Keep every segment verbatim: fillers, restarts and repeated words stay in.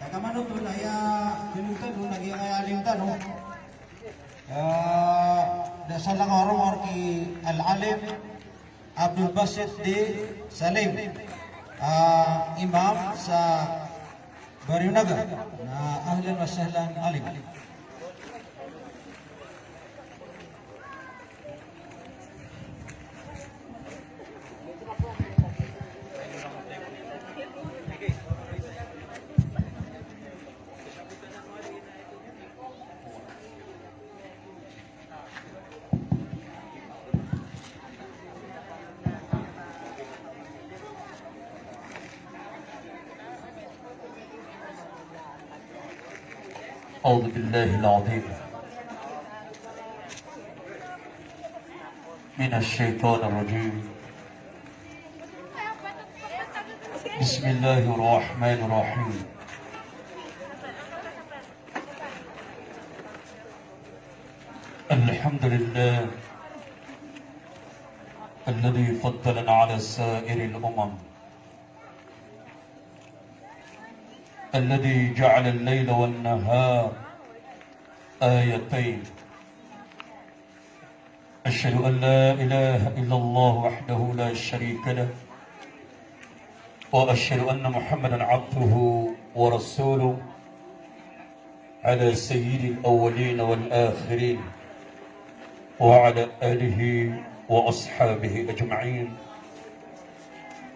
Kaman oto na aya, pinunta do na giyangkaya alim tano. Ah, da salakaw roo ki Al-Alim Abdul Basit D Salim, ah, Imam sa Barrio Naga. Na ahlan wa sahlan, Alim. أعوذ بالله العظيم من الشيطان الرجيم. بسم الله الرحمن الرحيم. الحمد لله الذي فضلنا على سائر الأمم، الذي جعل الليل والنهار آيتين. أشهد أن لا إله إلا الله وحده لا شريك له، وأشهد أن محمدا عبده ورسوله، على سيد الأولين والآخرين، وعلى آله وأصحابه أجمعين،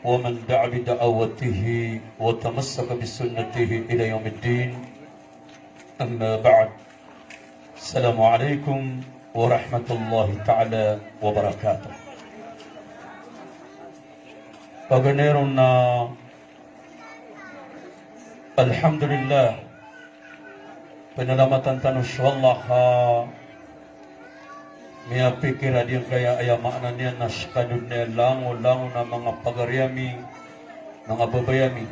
ومن دعا بدعوته وتمسك بسنته إلى يوم الدين. أما بعد. السلام عليكم ورحمة الله تعالى وبركاته. Paganay ron na Alhamdulillah. Pnalamatan tano so Allah a miyapikir a giyangkaya aya maana niyan na skano dn a langolangon a manga pagari ami, manga babay ami.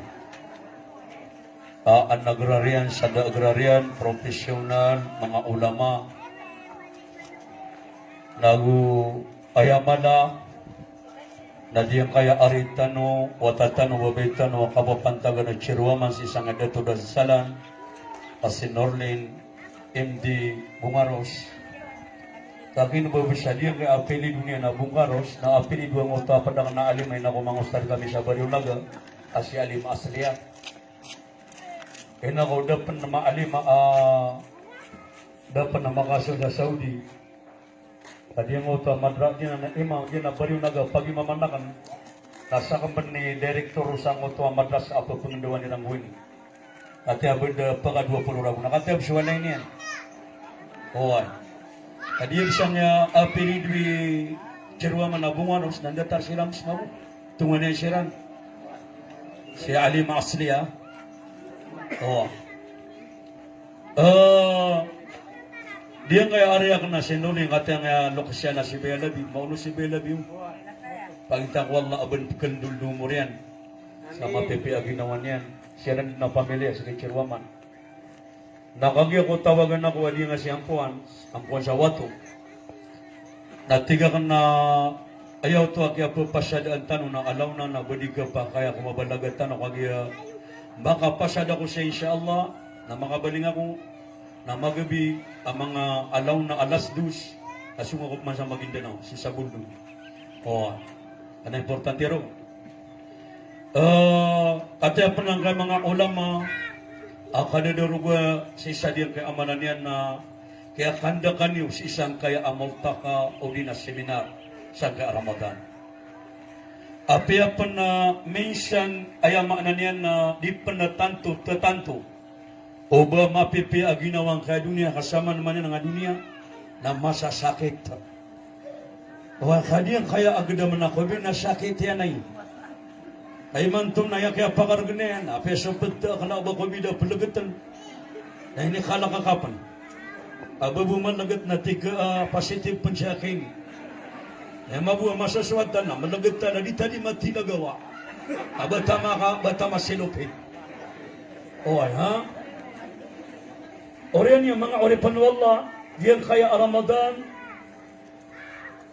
A, an agrarian, sa da agrarian, professional, manga ulama. Nago aya mala na giyangkaya ari tano, wata tano, babay tano a kapapantagan a Chairwoman sii sangkai a Dato Dasalan a si Norlin M D Bungaros. Ka kino ba bs a giyangkaya apelido niyan a Bungaros na apelido angkoto a pd akn a alim a ina ko mangostad kami sa Barrio Naga a si Alim Asliya. Ina ko da pn maalim a, da pn makaso sa Saudi. Ka giyangkoto a madras, giyanan a imam, giyanan a Barrio Naga, pagimaman akn. Na sakn pn i direktor o sangkoto a madras a pphangndawaan iran gowani. Katii a bda pkadowa polo ragon. Na katii a bs walay niyan. Oway. Ka di bs aya apelido i Chairwoman a Bungaros na datar siran smago. Tonganay siran. Si Alim Asliya. Oway. Eh, giyangkaya ari akn a si Noli, katii angkaya loks iyan a si Baya Labi, maono si Baya Labi, o. Pangita ko Allah a ba pkhandoldol o omor iyan sa mapipiya a ginawa niyan. Siran na pamilya, sii ko Chairwoman. Na kagiya ko tawagan ako a giyangkaya si Ampoan, Ampoan sa Wato. Na tig akn a aya oto a kiyapapasadaan tano na alaw na, na ba di kapakay a ko mabalaga tano, kagiya makapasad ako sii, insha Allah, na makabaling ako, na magabi a manga alaw na alas dos, a song ako pman sa Maguindanao, sii sa Boldog. O, ana importante ron. Eh, katii pn angkaya manga ulama a kadadaroga sii sa giyangkaya a maana niyan na kiyakandakan iyo sii sangkaya a multaqa odi na seminar sangkaya a Ramadan. Apiya pn a minsan aya maana niyan na di pn tanto, tatanto o ba mapipiya a ginawa angkaya doniya, ka saman man iyan a doniya na masasakit. Oway, ka giyangkaya a gdam na ko bi na sakit iyan ai. Ka imanto na aya kiyapakargn iyan, apiya so pd ta kna o ba ko bi da plgtn. Na inikalk ka pn a ba bo mlgt na tig ka a positive pn sa akin. Aya mambo a masasowat tano na mlgt tano na di tano di matilagawa. A ba tano ka, ba tano masilopit. Oway, ha? Oriyan iyo manga oripn o Allah, giyangkaya a Ramadan,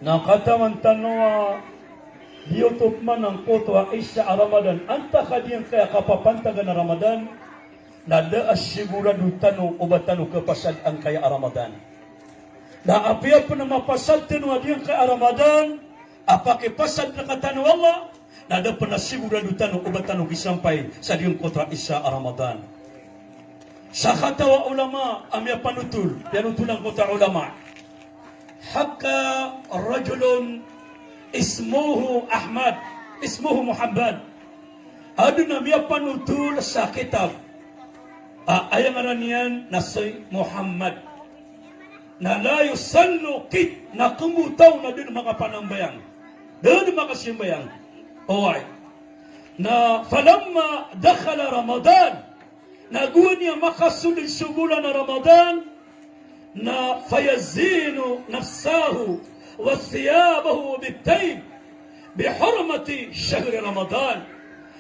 na katawan tano a giyoto pman angkoto a isa a Ramadan, antaa ka giyangkaya kapapantagan a Ramadan, Na da a sigurado tano o ba tano kapasad angkaya a Ramadan. Na apiya pn a mapasad tano a giyangkaya a Ramadan a pakipasad rktano o Allah, na da pn a sigurado tano o ba tano kisampay sa giyangkoto a isa a Ramadan. Sakataw a ulama a miyapanotol, piyanotolan ko ta ulama. Hakka rajulun ismuhu Ahmad, ismuhu Muhammad. Adn a miyapanotol sa kitab a aya ngaran iyan na si Muhammad. Na la yusallu qat, na kmbotaw na da dn makapanambayang. Da dn makasimbayang. Oway. Na falamma dakhala Ramadan, na gowani a makasold so bolan a Ramadan, na fayazinu nafsahu wa thiyabahu bit-tib bi hurmati shahri Ramadan.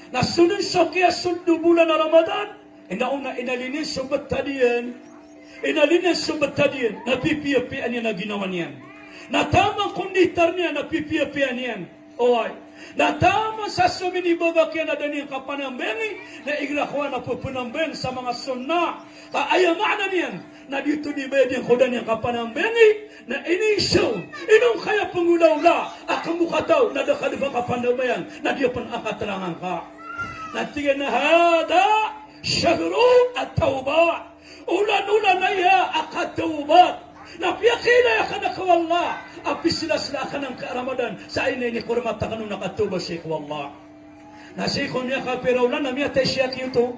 Na so dn so kiyasold o bolan a Ramadan, ina ona inalinis so btad iyan, inalinis so btad iyan, na pipiyapiyaan iyan a ginawa niyan. Na taman ko nditar niyan na pipiyapiyaan iyan. Oway. Na taman sa so minibabak iyan a da niyan kapanambayangi, na igira kowan a pphanambayang sa manga sunnah. Ka aya maana niyan na giyoto di bayad iyan ko da niyan kapanambayangi, na iniisaw, ino ngkaya pnggolaola a kmbokataw na da ka dn ba kapanambayang, na giya pn a katerangan ka. Na tig iyan a hadha shahru at-tawbah. Olan-olan aya a katawbat. Na piyakiilay akn ko Allah a pislaslaa akn angkaya a Ramadan sa aya inikormat akn on a katawbat sii ko Allah. Na sii ko miyakapira olan na miyatay siya giyoto.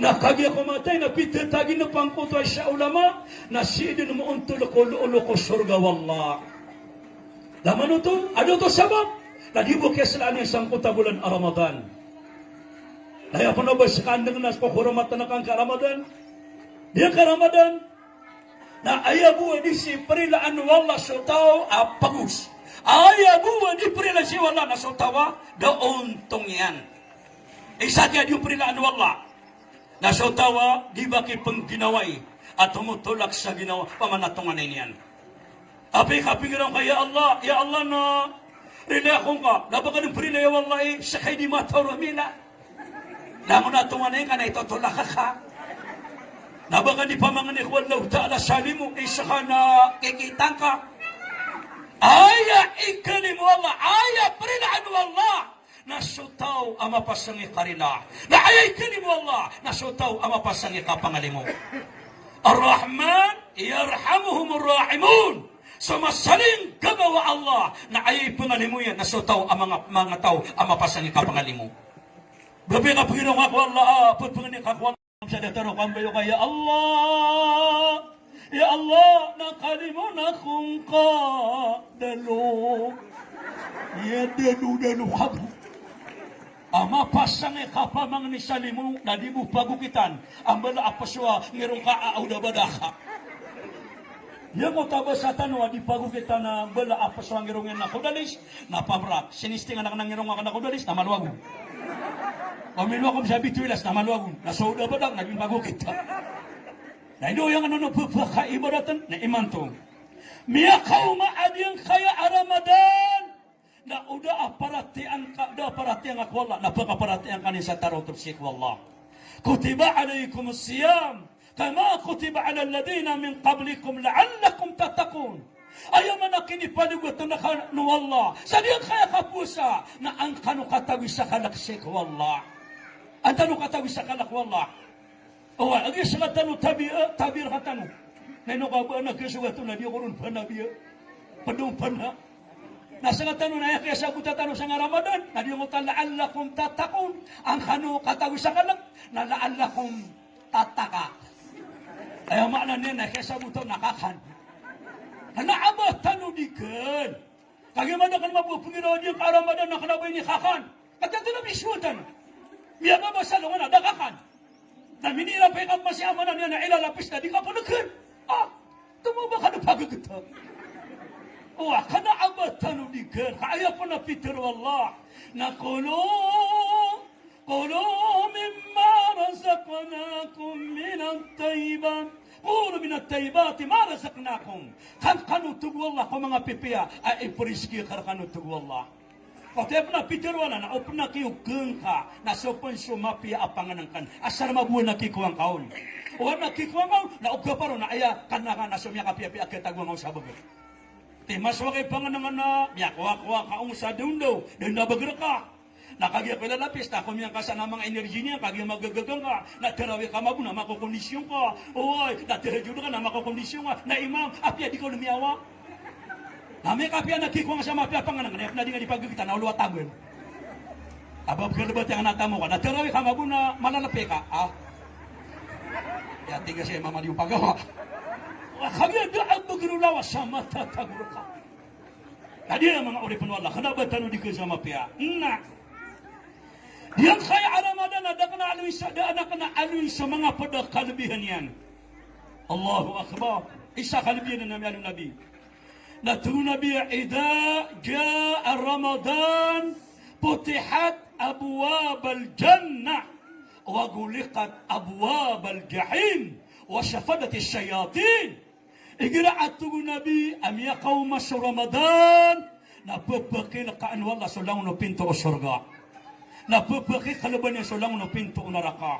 Na kagiya ko matay na pitataginpan ko oto a isa a ulama, na sii dn moontol ko lolo ko sorga o Allah. Na mano oto, anda oto sabap? Na di bo kiyaslaanay sangkoto a bolan a Ramadan. Na aya pn a ba ska andang na kakormatan angkaya a Ramadan. Giyangkaya a Ramadan. Na aya bo a di sii prilaan o Allah so taw a pagos. Aya bo a di prilaan sii o Allah na so taw a da ontong iyan. Isa giya di prilaan o Allah na so taw a di ba kipngginawai a tomotolak sa ginawa pamana tonganay niyan. Apiya kapinggiran ka, ya Allah, ya Allah na rilai ako ngka. Na ba ka dn prilai o Allah i, ska i di mataw ron mila. Langon a tonganay ngka na itotolak ka. Na ba ka dn di pamangni ko Allahu Ta'ala sa limo i ska na kikita ngka. Aya ikalimo o Allah, aya prilaan o Allah na so taw a mapasang i karila. Na aya ikalimo o Allah na so taw a mapasang i kapangalimo. Ar-Rahman yarhamuhumur rahimun. So masalinggagaw a Allah na aya ipangalimo iyan na so taw a manga, manga taw a mapasang i kapangalimo. Ba apiya kapnggiran ka ko Allah, a, pphangni ka ko Allah. Sa datar o kambayo ka, ya Allah, ya Allah, na kalimoon ako ngka dalo. Ya dalo, dalo ka bo. A mapasang i kapamangni sa limo na di bo pagokitan a mbala a pzowaa ngirong ka a oda badaka. Giyangkoto a basa tano a di pagokitan a mbala a pzowaa ngirong iyan na kodalis, na pamrak. Sinistingan akn a ngirong akn a kodalis, na malo ago. Pamilo ako sa bitoilas, na malo ago. Na so oda badak na di pagokitan. Na ino iyan ano na pphakaibadatn, na imanto. Miyakaoma a giyangkaya a Ramadan. Na oda a paratiyaya ngka, da a paratiyaya ngka ko Allah, na pkaparatiyaya ngka niyan sa tarotop sii ko Allah. Kutiba alaykumus siyam, kama kutiba alal ladhina min qablikum la'allakum tattaqun. Aya maana a kinipaligotan rkano o Allah sa giyangkaya a kapowasa, na an kano katawi sa kalk sii ko Allah. An tano katawi sa kalk o Allah. Oway, a giya sktano tabi, eh, tabi rktano. Na ino ka ba na giya sktano na di ako ron panabi, eh. Pd on pana. Na sktano na aya kiyasabota tano sangkai a Ramadan, na di ako ta la'allakum tattaqun. An kano katawi sa kalk, na la'allakum tattaka. Aya maana niyan na aya kiyasabota na kakan. Na aba tano di kan. Kagiya madakl a mapphangiraw a giyangkaya a Ramadan na kna ba ini kakan. Katii tano a biswatan. Miyababa sa alongan a da kakan. Na minira pn ka masi a maana niyan na ilalapis na di ka pn kan. Ah, tomo ba ka da pagagta. O, a kna a ba tano di kan. Ka aya pn a pitharo o Allah na kulu, kulu mimma razaqnakum minat tayyibat. Kulu minat tayyibati ma razaqnakum. Kan kano, tig o Allah, ko manga pipiya a ipriski akn rkano, tig o Allah. Katii pn a pitharo anan na o pn a kiyoga ngka na so pn so mapiya a pangnngkn. Asar mabowa na kikowa ngka on. O adn a kikowa ngka on na o kaparo na aya kna ka na so miyakapiyapiya a katagoan ngka on sa bagr. Tig iyan a so ka i pangnngkn na miyakowakowa ka on sa dawndaw, da dn a bagr ka. Na kagiya ko ilalapis, ta ko miyangkasa na manga energy niyan, kagiya magagaga ngka, na tarawih ka mabo na makokondisyon ka. Oway, na tahajjud ka na makokondisyon ka. Na imam, apiya di ka on miyawa. Na miyakapiya na kikowa ngka sa mapiya a pangnngkn, na aya pn a di ngka di pagagtan na olo a tagoan. Aba, pkhalbat iyan a tamok ka. Na tarawih ka mabo na malalpi ka. Ah. Aya tig a si Imam a di o pagawa. Kagiya da a bagr o lawas sa matatago rka. Na di, manga oripn o Allah, kna ba tano di kn sa mapiya. Na giyangkaya a Ramadan na da kna a aloy sa, da a kna a aloy sa manga pd a kalbihan iyan. Allahu Akbar. Isa a kalbihan a miyaaloy o Nabi. Na tig o Nabi, "Idha jaa Ramadan, futihat abwabal jannah, wa ghuliqat abwabal jahim, wa safadatis shayatin." Igira a tig o Nabi a miyakaoma so Ramadan, na pphakilkaan o Allah so langon o pinto o sorga. Na pphakikalaban iyan so langon o pinto o naraka.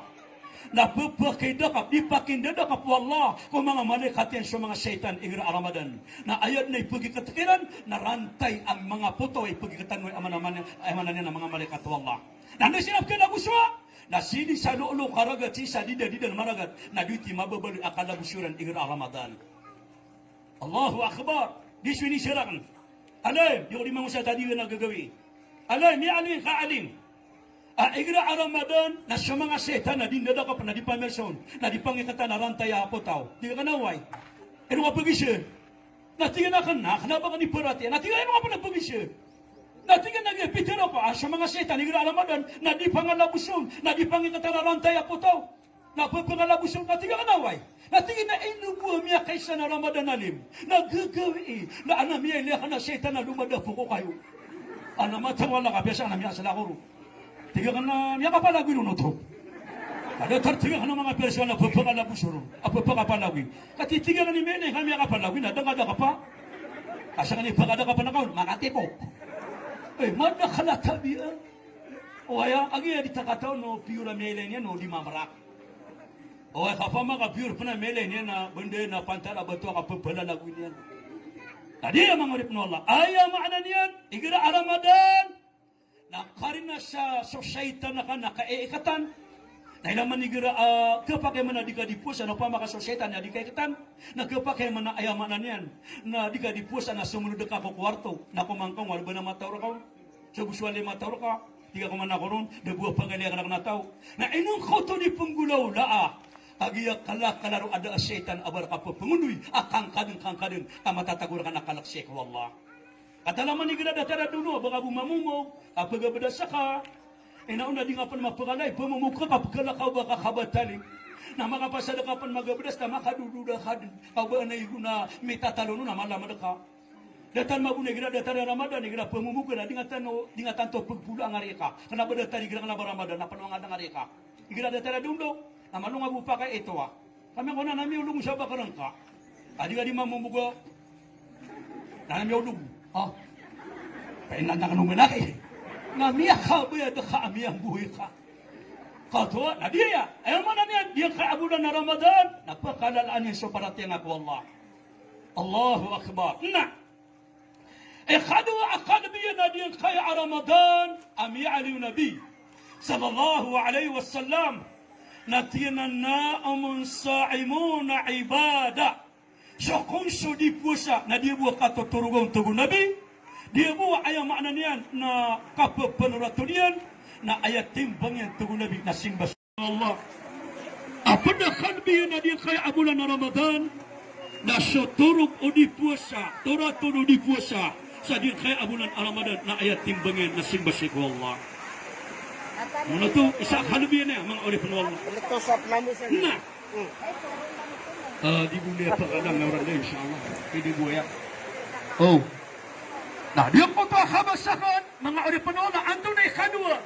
Na pphakidakap, ipakindadakap o Allah ko manga malaikat iyan so manga shaytan igira a Ramadan. Na aya dn a ipagikatk iran na rantay a manga potaw a ipagikatan o, aya maana niyan, aya maana niyan a manga malaikat o Allah. Na anda siran pkhalabosoa? Na sii sa lolo ka ragat, sii sa dida, dida a maragat. Na di oto i mababaloy a kalaboso iran igira a Ramadan. Allahu Akbar. Di so inisir akn. Alim, di ko di mangosay a di ngka gagawii. Alim, ya alim, ka alim. A igira a Ramadan, na so manga shaytan na di ndadakap, na di pamirsa on, na di pangikatan a rantay a potaw. Tig ka kna oway. Ino ka pagisa? Na tig iyan a kna, kna ba kna i paratiyaya. Na tig iyan a ino ka pn pagisa? Na tig iyan a giya pitharo ko a so manga shaytan igira a Ramadan na di pangalaboson, na di pangikatan a rantay a potaw. Na pphangalaboson, na tig iyan a kna oway. Na tig iyan a ino bo a miyakaisa na Ramadan alim na gagawii, na adn a miyailay akn a shaytan a lomadapok ko kayo. Adn a matawala ka, piyasa adn a miyasala ko ron. Tig iyan a kna miyakapalagoy ron oto. Ka datar, tig iyan a kna, manga pirsa na pphangalaboson ron a pphakapalagoy. Ka tig iyan a kna miyailay ka miyakapalagoy na da ngka dakapa. Ka sa kna ipakadakapa na ka on, makatipok. Eh, madakl a tabiya. O aya, a giya di ta kataw o piyor a miyailay niyan o di mamrak. O aya, ka opama ka piyor pn a miyailay niyan na bnda na pantal a bato a kapapalalagoy niyan. Na di, manga oripn o Allah. Aya maana niyan, igira a Ramadan na karina sa so shaytan a kna kaiikatan. Na ilay man igira a, ah, khapakay man a di ka di powasa na opama ka so shaytan a di kaikatan. Na khapakay man a, aya maana niyan, na di ka di powasa na somold ka ko kowarto, na komangkang wala ba na mataw rka on. So bo so walay mataw rka, tig ka ko man ako ron, da bo a pagaliya kna kna taw. Na ino ngka oto di pnggolawlaa? Kagiya kala, kalaro a da a shaytan a ba rka pphangondoi a kangkadn, kangkadn, ka matatago rka na kalk sii ko Allah. Katalaman igira datar a dono, ba ka bo mamomog, ka pagabdas ka. Ino na di nga pn mapkalay, pmomog ka, ka pkhalakaw ba ka kabatalin. Na makapasad ka pn magabdas, na makadododa ka dn. Ka ba na igo na mitatalo on na malamad ka. Datar mabona igira datar a Ramadan, igira pmomog ka na di nga tano, di nga tanto pagpolo a ngari ka. Kna ba datar igira kna ba Ramadan, na pn manga ngari ka. Igira datar a dondo, na malo nga bo pakay ito a. Kami ko na, na miyaolog sa bakarang ka. Adi ka di mamomog a. Na miyaolog. Ha? Kainan na kano manaki. Na miyakabayad ka a miyamboy ka. Kato, na di aya. Aya maana niyan, di aya ka a bolan a Ramadan na pakalalaan iyan so paratiyaya ko Allah. Allahu Akbar. Na. Ikadowa a kalbiyan a giyangkaya a Ramadan a miyaaloy o Nabi sallallahu alaihi wasallam na tig iyan a, "Naumun sa'imun ibadah." So kon so di powasa na di bo a katotoroga on, tig o Nabi. Di bo a, aya maana niyan na kapphanoraton iyan, na aya timbang iyan, tig o Nabi, na simba. Allah. A pd a kalbiyan a giyangkaya a bolan a Ramadan na so torog o di powasa, toraton o di powasa sa giyangkaya a bolan a Ramadan na aya timbang iyan na simba sii ko Allah. Mona oto, isa a kalbiyan iyan, manga oripn o Allah. Na. Ah, di bo niyan pakalang na oran na, insha Allah. Pwede bo aya. O. Na, di ako oto a kabasa akn. Manga oripn o Allah, antonaa i ikadowa?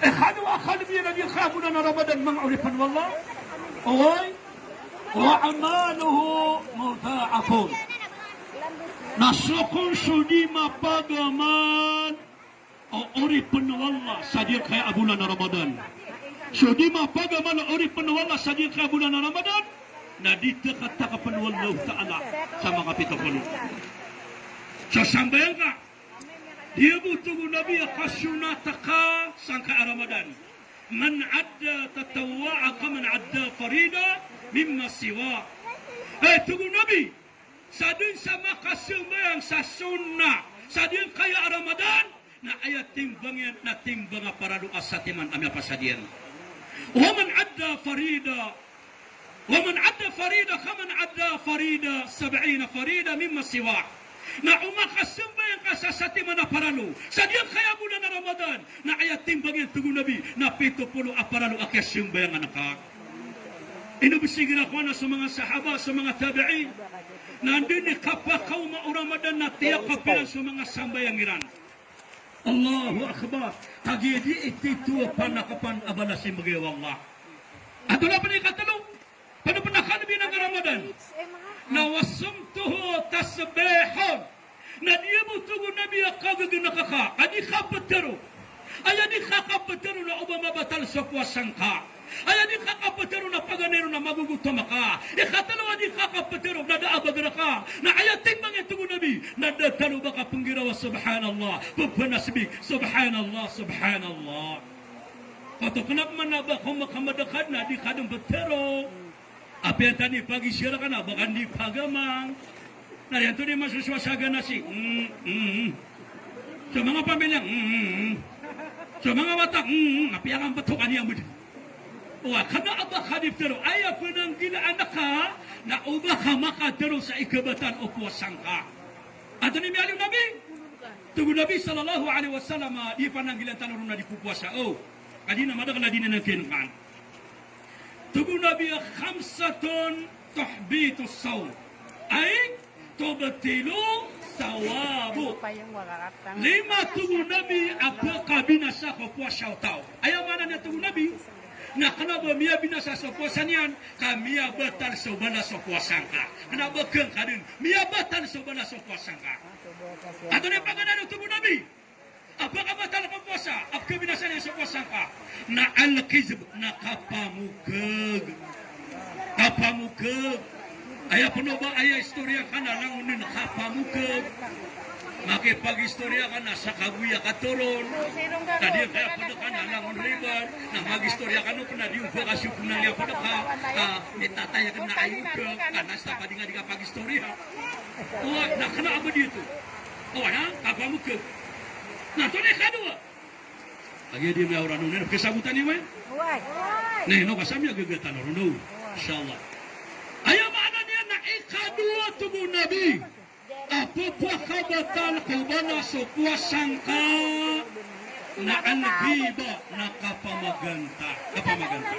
Ikadowa a kalbiyan a giyangkaya a bolan a Ramadan, manga oripn o Allah. Oway. Wa a'maluhu mudha'afah. Na so kon so di mapagamal o oripn o Allah sa giyangkaya a bolan a Ramadan. So di mapagamal o oripn o Allah sa giyangkaya a bolan a Ramadan, na di takatakapn o Allahu Ta'ala sa makapito polo. So sambayang ka, di bo, tig o Nabi, a kasonata ka sangkaya a Ramadan. Man adda tatawwa'an kaman adda faridah mimma siwah. Eh, tig o Nabi, sadn sa makasambayang sa sunnah sa giyangkaya a Ramadan, na aya timbang iyan na timbang a paralo a satiman a miyapasad iyan. Wa man adda faridah, wa man adda faridah kaman adda faridah sab'ina faridah mimma siwah. Na o makasambayang ka sa satiman a paralo sa giyangkaya a bolan a Ramadan, na aya timbang iyan, tig o Nabi, na pito polo a paralo a kiyasambayangan ka. Ino bs i gira ko ana so manga sahaba, so manga tabi'in, na anda i kapakaoma o Ramadan na tiyakap iran so manga sambayang iran. Allahu Akbar. Kagiya di ito a panakapan a balas imbgay o Allah. Antonaa pn i katlo? Pd pn a kalbi na Ramadan. Na wa sumtuhu tasbihun. Na di bo, tig o Nabi, a kagagnk ka a di ka ptharo. Aya di ka kaptharo na oba mabatal so powasa ngka. Aya di ka kaptharo na paganay ron na magogotom ka. Ikatlo a di ka kaptharo na da a bager ka. Na aya timbang iyan, tig o Nabi, na da tano ba kapnggiraw a subhanallah, pphnasbih, subhanallah, subhanallah. Kato kna pman a ba ko makamadakad na di ka dn ptharo. Apiya tano i pagizikir ka na ba ka di pagamang. Na riyan to di masosowa sa ganasi. Mm, mm, mm. So manga pamilya, mm, mm, mm. So manga wata, mm, mm. Apiya ka mbtokan iyan bd. Owa, kna a ba ka di ptharo. Aya pnanggilaan ka na oba ka makatharo sa ikabatan o powasa ngka. Antonaa i miyaaloy o Nabi? Tig o Nabi sallallahu alaihi wasallam, di pananggilaan tano ron a di ppowasa. O, ka di na madakl a di na nangkin kan. Tig o Nabi a khamsatun tuhbitus sawm. Ay, tubtilu thawabahu. Lima, tig o Nabi, a pkabinasa ko powasa o taw. Aya maana niyan, tig o Nabi, na kna ba miyabinasa so powasa niyan, ka miyabatal so balas o powasa ngka. Kna ba gangka dn, miyabatal so balas o powasa ngka. Antonaa i paganay on, tig o Nabi, a pkabatal ko powasa, a pkabinasa niyan so powasa ngka? Na al-kizb, na kapamokg. Kapamokg. Aya pn o ba aya istoriya ka na langon on, kapamokg. Makipagistoriya ka na sa kagoya ka toron. Ka di kaya pd ka na langon riban. Na magistoriya ka no pn a di on ba ka siyoponan iyan pd ka. Ka mitatay ka na ayod ka na sa pd nga di ka pagistoriya. Owa, na kna a ba di oto. Owa, na kapamokg. Na antonaa i kadowa? Agi di miyaora no, na ino pkhasabotan iyo, eh? Oway. Na ino ka sa miyagagatan o rono. Insha Allah. Aya maana niyan na ikadowa, tig o Nabi, a pphakabatal ko balas o powasa ngka na al-ghibah, na kapamaganta. Kapamaganta.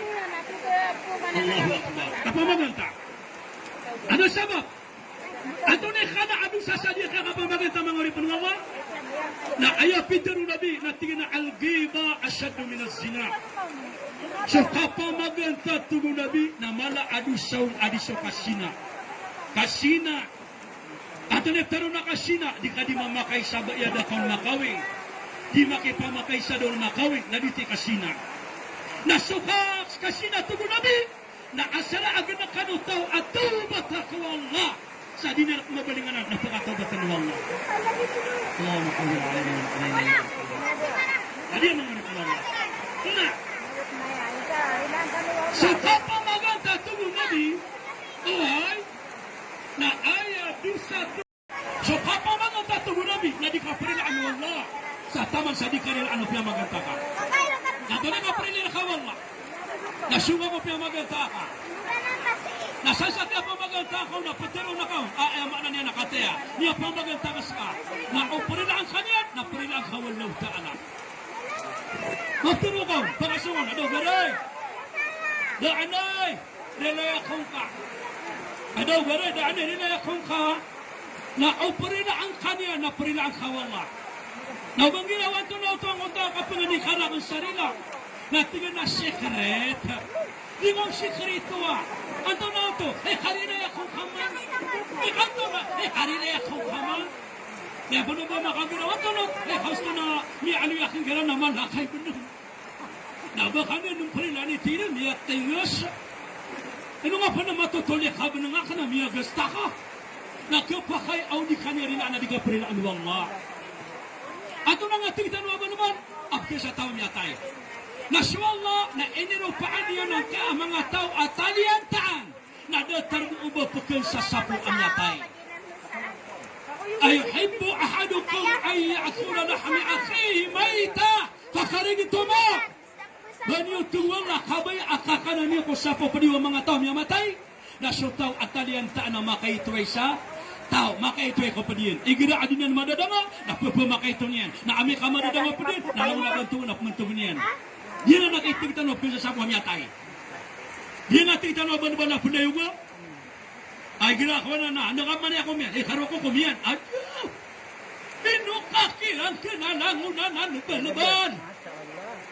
Allahu Akbar. Kapamaganta. Ano sabap? Antonaa i kna a dosa sa di ka kapamaganta, manga oripn o Allah? Na aya pitharo o Nabi, na tig iyan a al-ghibah ashaddu minaz zina. So kapamaganta, tig o Nabi, na mala a dosa on a di so kazina. Kazina. Antonaa i pitharo na kazina, di ka di mamakaisa ba aya da ka on makawing. Di makipamakaisa da on makawing, na di ti kazina. Na so ka, kazina, tig o Nabi, na asar a gnkan o taw a tawbat ko Allah sa di niyan mabalingan na pkatawbatan o Allah. Allahumma hawwin alaina wa ala alaina. Adi a manga oripn o Allah. Na so kapamaganta, tig o Nabi, oway, na aya dosa So kapamaganta, tig o Nabi, na di ka prilaan o Allah sa taman sa di ka rilaan o piyamaganta ka. Na antonaa i kaprilaan ka o Allah? Na sogo ko piyamaganta ka. Na sa sa kiyapamaganta ka on na ptharoon ka on a, aya maana niyan na kataya, miyapamaganta ka ska. Na o prilaan ka niyan, na prilaan ka o Allahu Ta'ala. Ptharoon ka on, pakasogo na, da o gari. Da anay. Rilai ako ngka. Adaw gari, da ani rilai ako ngka. Na o prilaan ka niyan, na prilaan ka o Allah. Na o ba nggirawan to na oto angkoto a kapnganikarak sa rila. Na tig iyan a secret. Di ngka on sikreto a. Antonaa oto? Eh, kariraya ko kaman. Eh, antonaa? Eh, kariraya ko kaman. Aya pn o ba makagiraw antonaa oto? Eh, kasto na miyaaloy akn giraw na malakay bnar. Na ba kami nung prilani tira miyatingas. Ino nga pn a matotoli ka bnar nga kna miyagasta ka. Na kapakay a o di kami rinaan a di ka prilani, wallah. Antonaa nga tig tano a ba naman? A pkasa taw miyatay. Na so Allah na iniropaan iyan angka a manga taw a taliyantaan na datar o ba pkhansasapo a miyatay. Ayuhibbu ahadukum an ya'kula lahma akhihi maytan fakarihtumuh. Ba niyo tig o Allah a kabaya a kakanan iyo ko sapo pd iyo a manga taw a miyamatay? Na so taw a taliyantaan a makaito i isa taw, makaito i kapd iyan. Igira a di niyan madadanga, na pphmakaito niyan. Na amay ka madadanga pd iyan, na langon a ba ntogn a pmantogn iyan. Di na kaitg tano a pkhansasapo a miyatay. Di na tig tano a ba, ba na pd iyo ba. Ay, gira ko na, na, na kaman ako miyan. Eh, karoko ko miyan. Aduh! Ino ka kiran kna langon anan balban.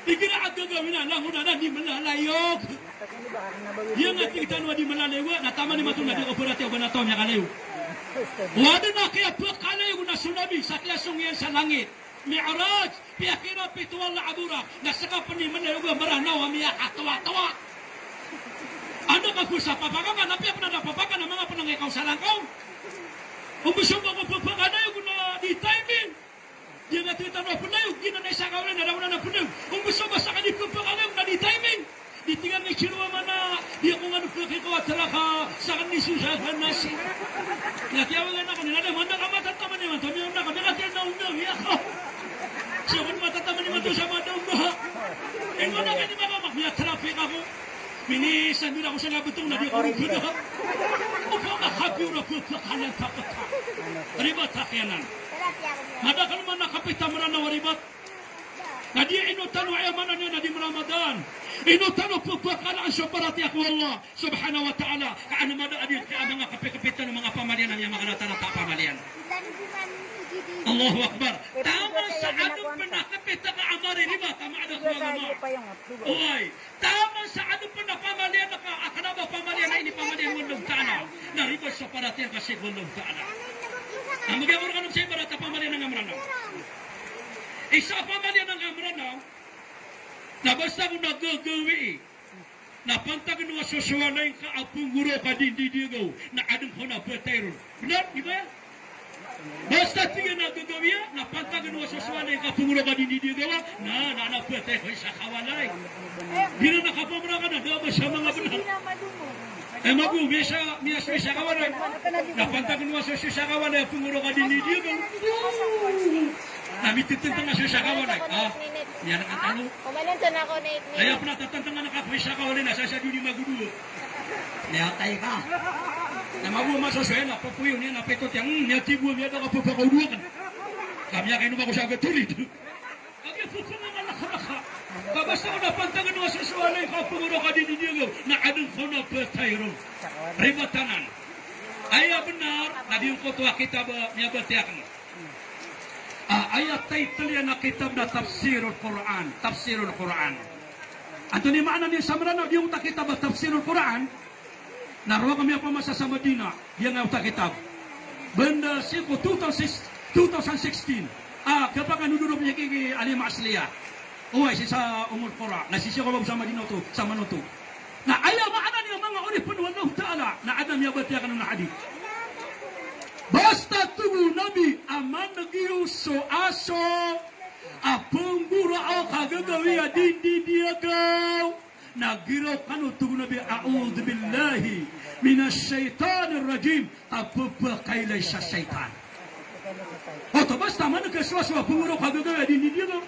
Igira a gagawii na langon anan di mlalayog. Aya nga tig tano a di mlalayog, na taman imanto na di ko pharatiyaya o ba na taw a miyakalayo. O adn a kiyapkalayo na so Nabi sa kiyasong iyan sa langit. Mi'raj, piyakirapit o Allah a Burak, na ska pn i mlalayog a Mranaw a miyakatowatowa. Anda ka ko sa papakangan, na piya pn a da papakangan, manga pn a ngka i kaw sa langkaw. Ombs o ba ko pphakalayog na di timing. Di nga tig tano a playog, giyanan i isa ka walay na langon anan a playog. Ombs o ba ska di pphakalayog na di timing. Di tig iyan i Jirowa man a, di ako ngka pkikowa tara ka, sa kani so sa nasi. Na kiyawagan ako niyan, na da man ka matataman imanto, miyaona ka, miyakatiyan na ongga, iya ka. Siya man matataman imanto sa mada ongga. Ino na kani makamak, miyatraffic ako. Minisan bira ko sa ngabtong na di ako rin guna. O ba makapiyo na pphakalayog ka pka. Ribat a kiyanan. Madakl man a kapita Mranaw a ribat. Na di ino tano, aya maana niyan na di Ramadan. Ino tano pphakalaan so paratiyaya ko Allah subhanahu wa ta'ala. Ka an mada a di ka a manga kapikapit tano, manga pamaliyan a miyamakarata-rata a pamaliyan. Allahu Akbar. Taman sa adn pn a kapita ka a mariribat a maada ko agama. Oway. Taman sa adn pn a pamaliyan ka a kna ba pamaliyan a inipamaliyan o Allahu Ta'ala. Na ribat so paratiyaya ka sii ko Allahu Ta'ala. Na mbagian ko rkano sa ibarat a pamaliyan angka Mranaw. Isa a pamaliyan angka Mranaw, na basta ko na gagawii, na pantag o a so walay ngka a pnggoro ka di ndidiyagaw, na adn ka on a batay ron. Bnar, di ba? Basta tig iyan a gagawii, na pantag o a so walay ngka a pnggoro ka di ndidiyagaw, na, na, na batay ko isa ka walay. Di na nakapamraka na, da ba sa manga bnar. Eh, mago, miyasa, miyasa isa ka walay. Na pantag o a so isa ka walay a pnggoro ka di ndidiyagaw. Na mititntng a so isa ka walay. Ah, iyan ka talo. Aya pn a tatntngan ka ko isa ka walay na sasa di magodo. Miyatay ka. Na mago masosoy na papuyo niyan a pito tiyan, hmm, miyatibo, miyada ka pphakaodo akn. Ka miyakainom ako sa Gatorade. Kagiya pphangangalakalaka. Ka basta ko na pantag o a so walay ngka a pnggoro ka di ndidiyagaw, na adn ka on a batay ron. Ribat anan. Aya bnar, na di ngkoto a kitab a miyabatiya akn. Ah, aya title iyan a kitab na Tafsirul Quran, Tafsirul Quran. Antonaa i maana niyan sa Mranaw, di oto a kitab a Tafsirul Quran? Na roo kami a pamasa sa Madina, di ngka oto a kitab. Banda sii ko two thousand six, two thousand sixteen. Ah, kapakay o dodop iyan ki, ki Alima Asliya. Oway, sii sa Ummul Qura. Na sii ko bab sa Madina oto, sa Manoto. Na aya maana niyan manga oripn o Allahu Ta'ala, na adn a miyabatiya akn on a hadith. Basta tig o Nabi a maneg iyo so aso a pnggoro o kagagawii a di ndidiyagaw, na giraw kano, tig o Nabi, "A'udhu billahi minash shaytanir rajim." Ka pphakailay sa shaytan. Oto, basta maneg ka so aso a pnggoro o kagagawii a di ndidiyagaw.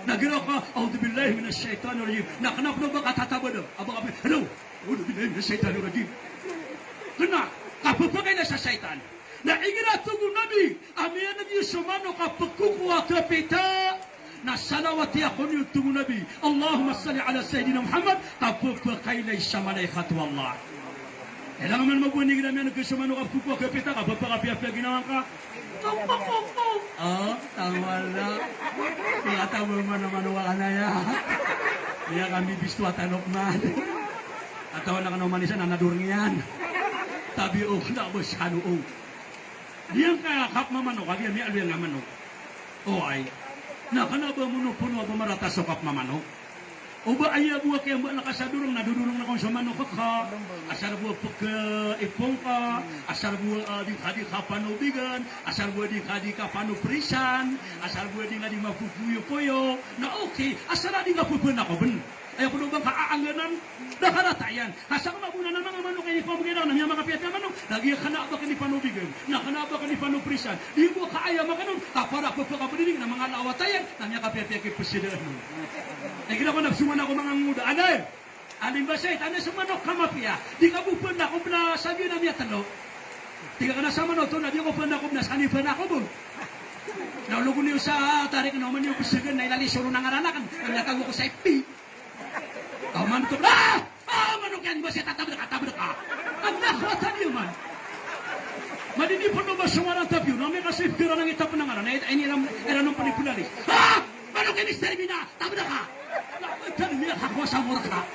Na giraw ka, "A'udhu billahi minash shaytanir rajim." Na kna pn o ba katatabada. A ba ka pn, "Hello, a'udhu billahi minash shaytanir rajim." Kna, ka pphakailay sa shaytan. Na igira, tig o Nabi, a miyaneg iyo so manok a pkoko a kapita, na salawati ako niyo, tig o Nabi, "Allahumma salli ala Sayyidina Muhammad," ka pphakailay sa malaikat o Allah. Ilang man magowan igira miyaneg iyo so manok a pkoko a kapita, ka pphakapiyapiya ginawa ngka. Koko, koko. O, tama na. Miyataw man a manok a kanaya. Miyakambibisto a tanok man. Katawan akn a oman i isa na nadorng iyan. Tabi o kna ba skano o. Giyangkaya kapmamanok a giya miyaaloy a manok. Oway. Na kna ba monopono a ba marata so kapmamanok. O ba aya bo a kiyambala ka sa dorong na dodorong na kon so manok ka. Asar bo a pkaipong ka. Asar bo a di ka di kapanobigan. Asar bo a di ka di kapanoprisan. Asar bo a di ka di mapupuyo-puyo. Na okay. Asar a di ka pphanakob. Aya pd o ba ngka aangganan, da karata iyan. Ka sa kna bo na manga manok a inipamgay iran na miyamakapiyapiya a manok, na giya kna ba kn ipanobigan, na kna ba kn ipanoprisan. Di bo kaaya makanon, ka para pphakapdiring na manga lawat iyan, na miyakapiyapiya ki psdaan. Igira ko na psomana ko manga ngoda, anday! Anday ba sii, tanda so manok ka mapiya. Di ka bo pphanakob na sabiyan a miyatlo. Di ka kna sa manok to, na di ko pphanakob na skaniyan i phanakob. Na ologon iyo sa tarik na oman iyo psgan na ilali so ron a ngaran akn, na miyakago ko sa ipi. Aw, manok to, ah! Ah, manok iyan, ba siya tatabdk ka, tabdk ka. Ang nakuha tadi man. Madidi pn o ba so ngaran tabiyo, na may kasi pira nang itap na ngaran, na iniram, iranom pn i pulalis. Ah! Manok iyan, mister Mina, tabdk ka. Nakuha tadi, miyakakuha sa morka.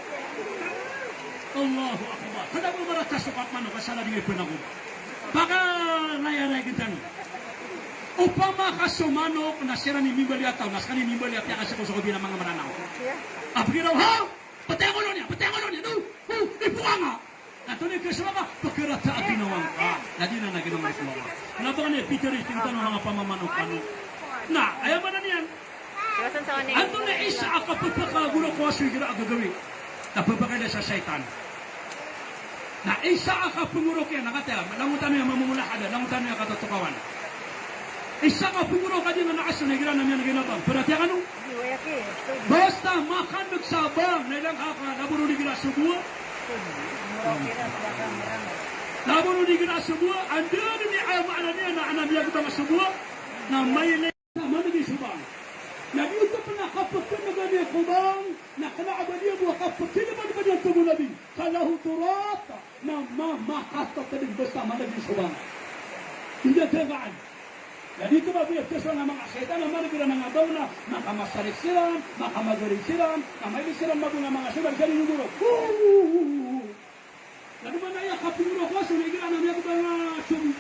Allahu Akbar. Kna ba marata so kapmanok, asar a di nga ipanakob. Pakalayalay gintano. Opama ka so manok na siran i mimbali a taw, na skaniyan i mimbali a piyakasakosakob iyan a manga Mranaw. A pkiraw, ha? Ptay ko ron iyan, ptay ko ron iyan, no? O, ipoka nga. Na tonay ka sa maka, pkarata a ginawa ngka. Na di na na ginawa ngka. Na ba kaniyan pitari tintano manga pamamanok kano. Na, aya maana niyan. Antonaa i isa a kapphakagorok ko aso igira a gagawii. Na pphakailay sa shaytan. Na isa a kapngorok iyan, na kataya, langotan iyo a mamomolahada, langotan iyo a katotokawan. Isa a kapngorok a di nga na aso na igira na miyan ginabang. Perhatian kano. Basta makandg sa bang, na ilang haka, na bo ron igira so bowa. Na bo ron igira so bowa, anda dn i aya maana niyan na ana miyagbang so bowa. Na mailay Sa managi so bang. Na di oto pn a kapkngan iyan ko bang, na kna a ba niyan bo a kapkngan iyan ko bang. Ka lahu turat, na ma-, makatatadg basta managi so bang. Hindi a dagaan. Na di oto ba bo iyan piyasaan a manga shaytan a managi ran a manga bang na, makamasarik siran, makamagaring siran, na mailay siran mabang a manga shaytan, gari nyo goro. Na di man aya kapngorok ko aso na igira na miyagbang a sobo.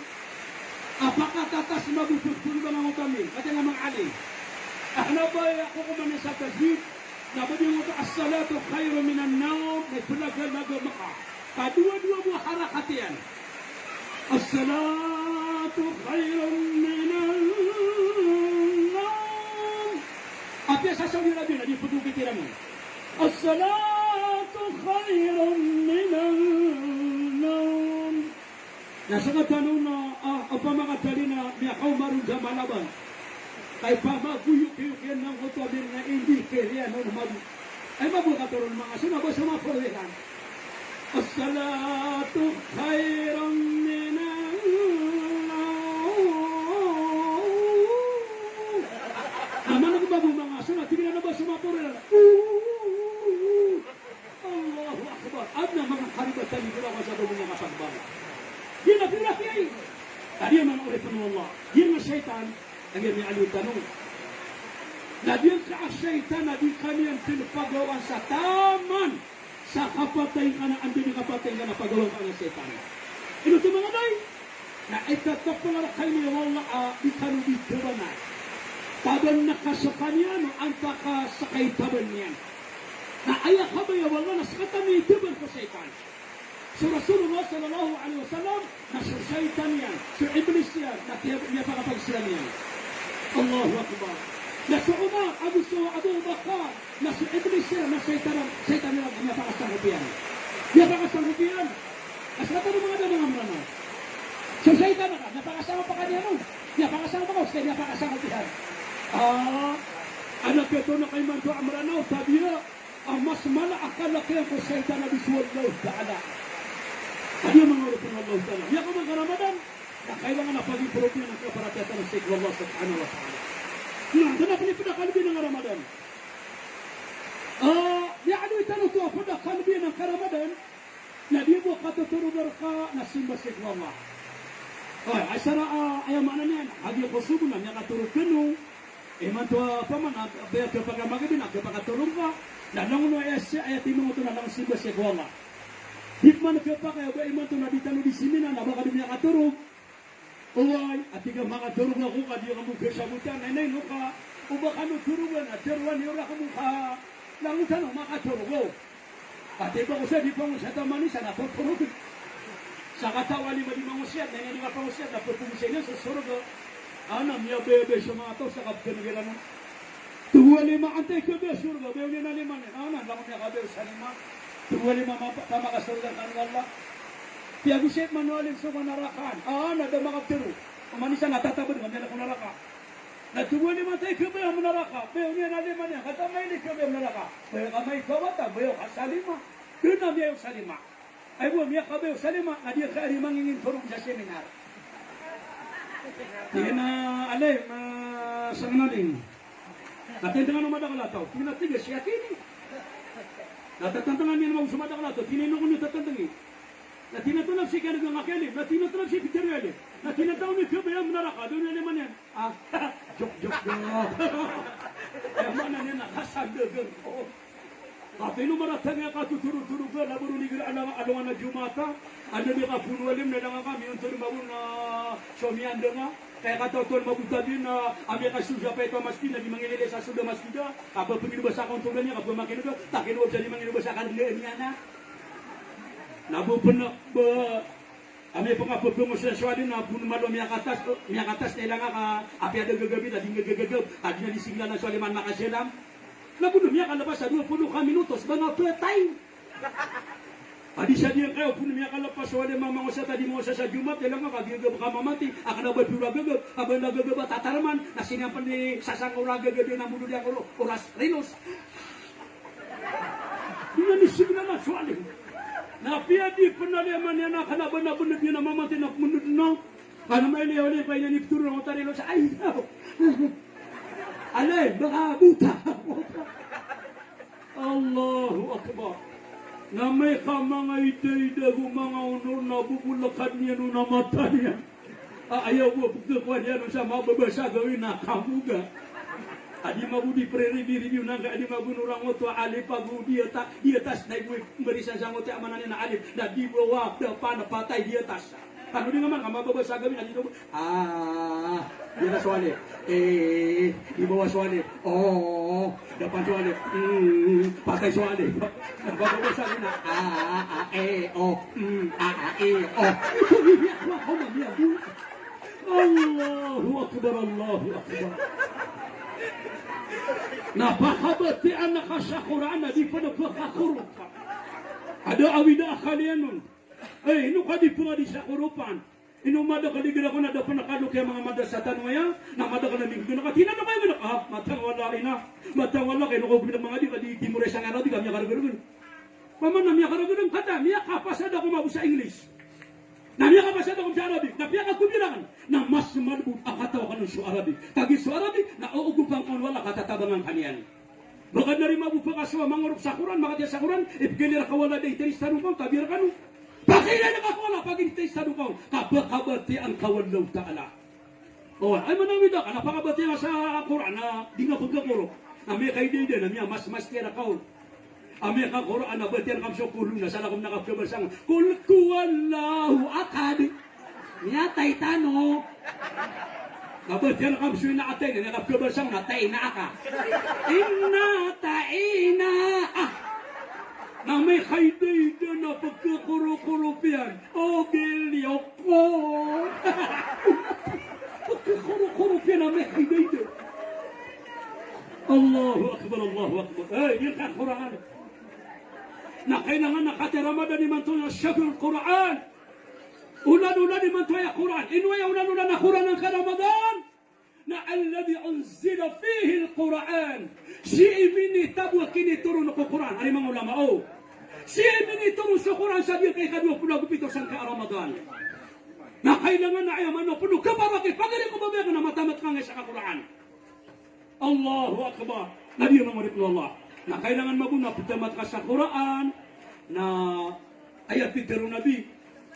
A pakatatas mabototbot bang a ngotami, katii nga manga alim. A kna ba aya kokoman iyan sa tajwid, na ba di ngoto as-salatu khairun minan nawm, na ipelagalaga maka. Kadowadowa bo a harakat iyan. As-salatu khairun minan nawm. Apiya sa Saudi Arabia na di pagokit iran on. As-salatu khairun minan nawm. Na sktano na, ah, opama ka tali na miyakaoma ron sa Malabar. Ka ipamagoyogoyok iyan na ngoto a biri na indikir iyan on mabo. Ay mabo katoron manga so mabo so maporo iran. As-salatu khairun minan nawm. Na manag mabo manga so na tig iran a ba so maporo iran. Allahu Akbar. Adn a manga karibatan i ginawa sa doon a kapagbang. Di na pira kiyai. Tadi a manga oripn o Allah. Di na shaytan. Lagid iyan a miyaaloy tano. Na di ka a shaytan a di ka niyan pagawaan sa taman sa kapatay ka na, anda i kapatay ka na pagawaan ka na shaytan. Ino oto manga day? Na itatapal rkano o Allah a di kano di tabanan. Taban na ka skaniyan o antaa ka skay taban iyan. Na aya kabaya o Allah na skaniyan i taban ko shaytan. So Rasulullah sallallahu alaihi wasallam na so shaytan iyan, so Iblis iyan, na tiya-, miyapakapag-Islam iyan. Allahu Akbar. Na so Umar, ago so Abu Bakar, na so Iblis iyan, na shaytan, shaytan iyan, miyapakasangkop iyan. Miyapakasangkop iyan. Na so taw manga da manga Mranaw. So shaytan iyan, miyapakasangkop iyan, miyapakasangkop iyan. Ah, anak ito na kay Manto a Mranaw, tabiya. A mas mala a kalk iyan ko shaytan a di so Allahu Ta'ala. Aya manga oripn o Allahu Ta'ala. Miyakaoma ka Ramadan, na kailangan a pag-improve iyan a kaparatiyaya tano sii ko Allah Subhanahu wa Ta'ala. Na, da na pn i pd a kalbi iyan a Ramadan. Ah, miyaaloy tano oto a pd a kalbi iyan a Ramadan, na di bo katotorog rka na simba sii ko Allah. Ay, asar a, ah, aya maana niyan, lagid ko sobo na miyakatorog kano, Imanto a paman a baya kapakamagrib na kapakatorog ka, na langon o aya si, aya tindg oto na langon simba sii ko Allah. Di pman khapakay a ba imanto na di tano di seminar na ba ka di miyakatorog. Oway, a tig a makatorog ako ka di ako makasabotan, na ino ka, o ba kano torogan a tharoan iyo rakn ka langotan o makatorog o. Katii ba ko sa di pangosiyat a manisa na totorog. Sakataw a lima di mangosiyat, na ino di kapangosiyat na pphangosiyat iyo so sorga. Ana miyabayabaya so manga taw sa kapkhan'g iran on. Togo a lima antaa i khabaya sorga, bayaw niyan a lima niyan. Ana, langon miyakabaya sa lima. Togo a lima mapa-, pamakasorga kano o Allah. Piyagosay man o alim so manarakaan. Ana, da makaptharo. Manisa na tatabad ka miyalk o naraka. Na togo a lima antaa i khabaya manaraka, bayaw niyan a lima niyan. Katii a mailay khabaya manaraka, bayaw ka maikawata, bayaw ka sa lima. Dn a miyayaw sa lima. Ay bo, miyakabayaw sa lima, na di ka ari mangingin torog sa seminar. Tig iyan a, alay, ma-, sangnalin. Na tantngan o madakl a taw, tig iyan a tig a siyakini. Na tatantngan iyan mambo so madakl a taw, tig iyan a ino ko niyo tatantngi. Na tig iyan a tonaa sii ka nagangakeli, na tig iyan a tonaa sii pitharo iyan. Na tig iyan a tonaa mi khabaya manaraka, dn a lima niyan. Ah, joke, joke, joke. Aya maana niyan na kasandagn ko. Katii ino maratang a katotorotoro ka, na bo ron igira alongan a Jumaat a, anda di ka poon o alim na ilanga ka, miyontod mambo na so miyandanga. Kaya kataw-taw mambo tadi na, a miyakasold sa pay ka masgid na di mangililay sa sold a masgid a, ka ba pngilbasa ka on toldan iyan, ka ba makin'g a, takin o ba sa di mangilbasa ka rnda niyan a. Na bo pn, ba, Ami pn ka pphangosiyat so alim na poon malo miyakatas, miyakatas na ilanga ka, apiya da gagabit, a di nga gagagab, a di na di siglalan so alim a makasalam. Na poon miyakalpas a dowa polo ka minutos, ba nga phatay. A di sa di nga kaya, poon miyakalpas so alim a mangosiyat a di mangosiyat sa Jumaat, ilanga ka, di nga gagagab ka mamati, a kna ba dowa gagab, a ba nga gagab a tatarman, na sii niyan pn di sasangkora gagab iyan a modod iyan ko oras rinos. Di niyan di siglalan so alim. Na apiya di pn a lima niyan a kna ba na bnad iyan a mamati na pmnod na. Kna mailay a lima niyan i ptoro na otar ilo sa ay. Alay, baka bota. Allahu Akbar. Na amay ka manga ida-ida go manga onor na bobolkan iyan on a mata niyan. A, aya bo a pkhakowa niyan on sa mababasa gawii na kamoga. A di mambo di prereview-review na angkai a di mambo norang oto a alif ago di a ta, di a tas na ibo i mbarisan sangoto a maana niyan a alif. Na di bawah, depan, patay, di atas. Kano di nga man ka mababasa gawii na di dobo. Ah, di atas so alif. Eh, di bawah so alif. Oh, depan so alif. Hmm, patay so alif. Bababasa na, a, a, e, o, m, a, a, e, o. Ito, ini ako, ako, mami, ako. Allahu Akbar, Allahu Akbar. Na pakabatiyaan ka sa Qur'an na di pn pkakoropan. Ada awida akal iyan on. Eh, ino ka di pn di sa koropan. Ino madakl igira ko na da pn a kalokiya manga madrasa tano aya, na madakl a minggnk a tig iyan a, "Ino ka aya nggnk a?" "Ah, matang o Allah ina. Matang o Allah ka ino ko gomit a mangadi ka di, di mo rai sa Arabic ka miyakargrgn." Paman na miyakargrgn ka ta, miyakapasad ako mambo sa English. Na miyakapasad ako sa Arabic, na piyakakobiya rakn. Na mas malbod a kataw akn on so Arabic. Kagiya so Arabic, na oogopan ka on o Allah ka tatabangan ka niyan. Ba ka dn ari mambo pkasowa mangorok sa Qur'an, makatiya sa Qur'an, ipkhailay rka o Allah a da i taris tano ka on, tabiya rkano. Pkhailay rka o Allah, pagid i taris tano ka on, ka ba kabatiyaan ka o Allahu Ta'ala. O, aya maana o awida ka na pakabatiyaan ka sa Qur'an, na di nga pkhakorok. Na amay ka ida-ida, na miyamasmas tiya rka on. Amay ka Qur'an, na batiyaan ka mambo so qul, na salakaw na kapkhabasa ngka. Qul huwallahu ahad. Miyatay tano. Kabatiya na ka mambo so ina atay na, na kapkhabasa na tay na aka. Ina, tay na, ah. Na amay ka ida-ida na pkhakorokoropiyan. Ogil yoko. Pkhakorokoropiyan amay ka ida-ida. Allahu Akbar, Allahu Akbar. Eh, ino ka Qur'an. Na kailangan na katii Ramadan imanto na shahrul Qur'an. Olan-olan imanto aya Qur'an. Ino aya olan-olan a Qur'an angkai a Ramadan? Na alladhi unzila fihil Qur'an. Sii minitabo a kinitoron ko Qur'an. Ari manga ulama, o. Sii minitoron so Qur'an sa giyangkai ikadowa polo ago pito sangkai a Ramadan. Na kailangan na aya maana o polo, kapara ki pagari ko babaya ka na matamat ka angkai sa ka Qur'an. Allahu Akbar. Na di manga oripn o Allah. Na kailangan mambo na ptamat ka sa Qur'an. Na aya pitharo o Nabi,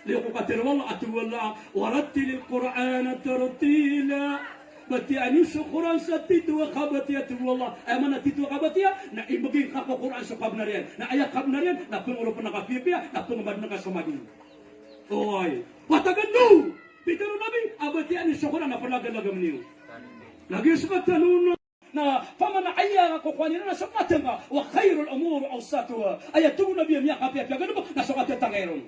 liyo ko katharo o Allah, a tig o Allah, "Warattilil Qur'ana tartila." Batiya niyo so Qur'an sa tito a kabatiya, tig o Allah. Aya maana tito a kabatiya, na imbgay ka ko Qur'an so kabnar iyan. Na aya kabnar iyan, na pngoropn ka piyapiya, na pngmadn ka so madn. Oway. Patagan o! Pitharo o Nabi, a batiya niyo so Qur'an na pnagalagam niyo. Lagid o skaniyan na, na faman ahyaha, ko kowan iran na so kathanga, wa khayrul umuri awsatuha. Aya tig o Nabi a miyakapiyapiya a galbk na so katatangay ron.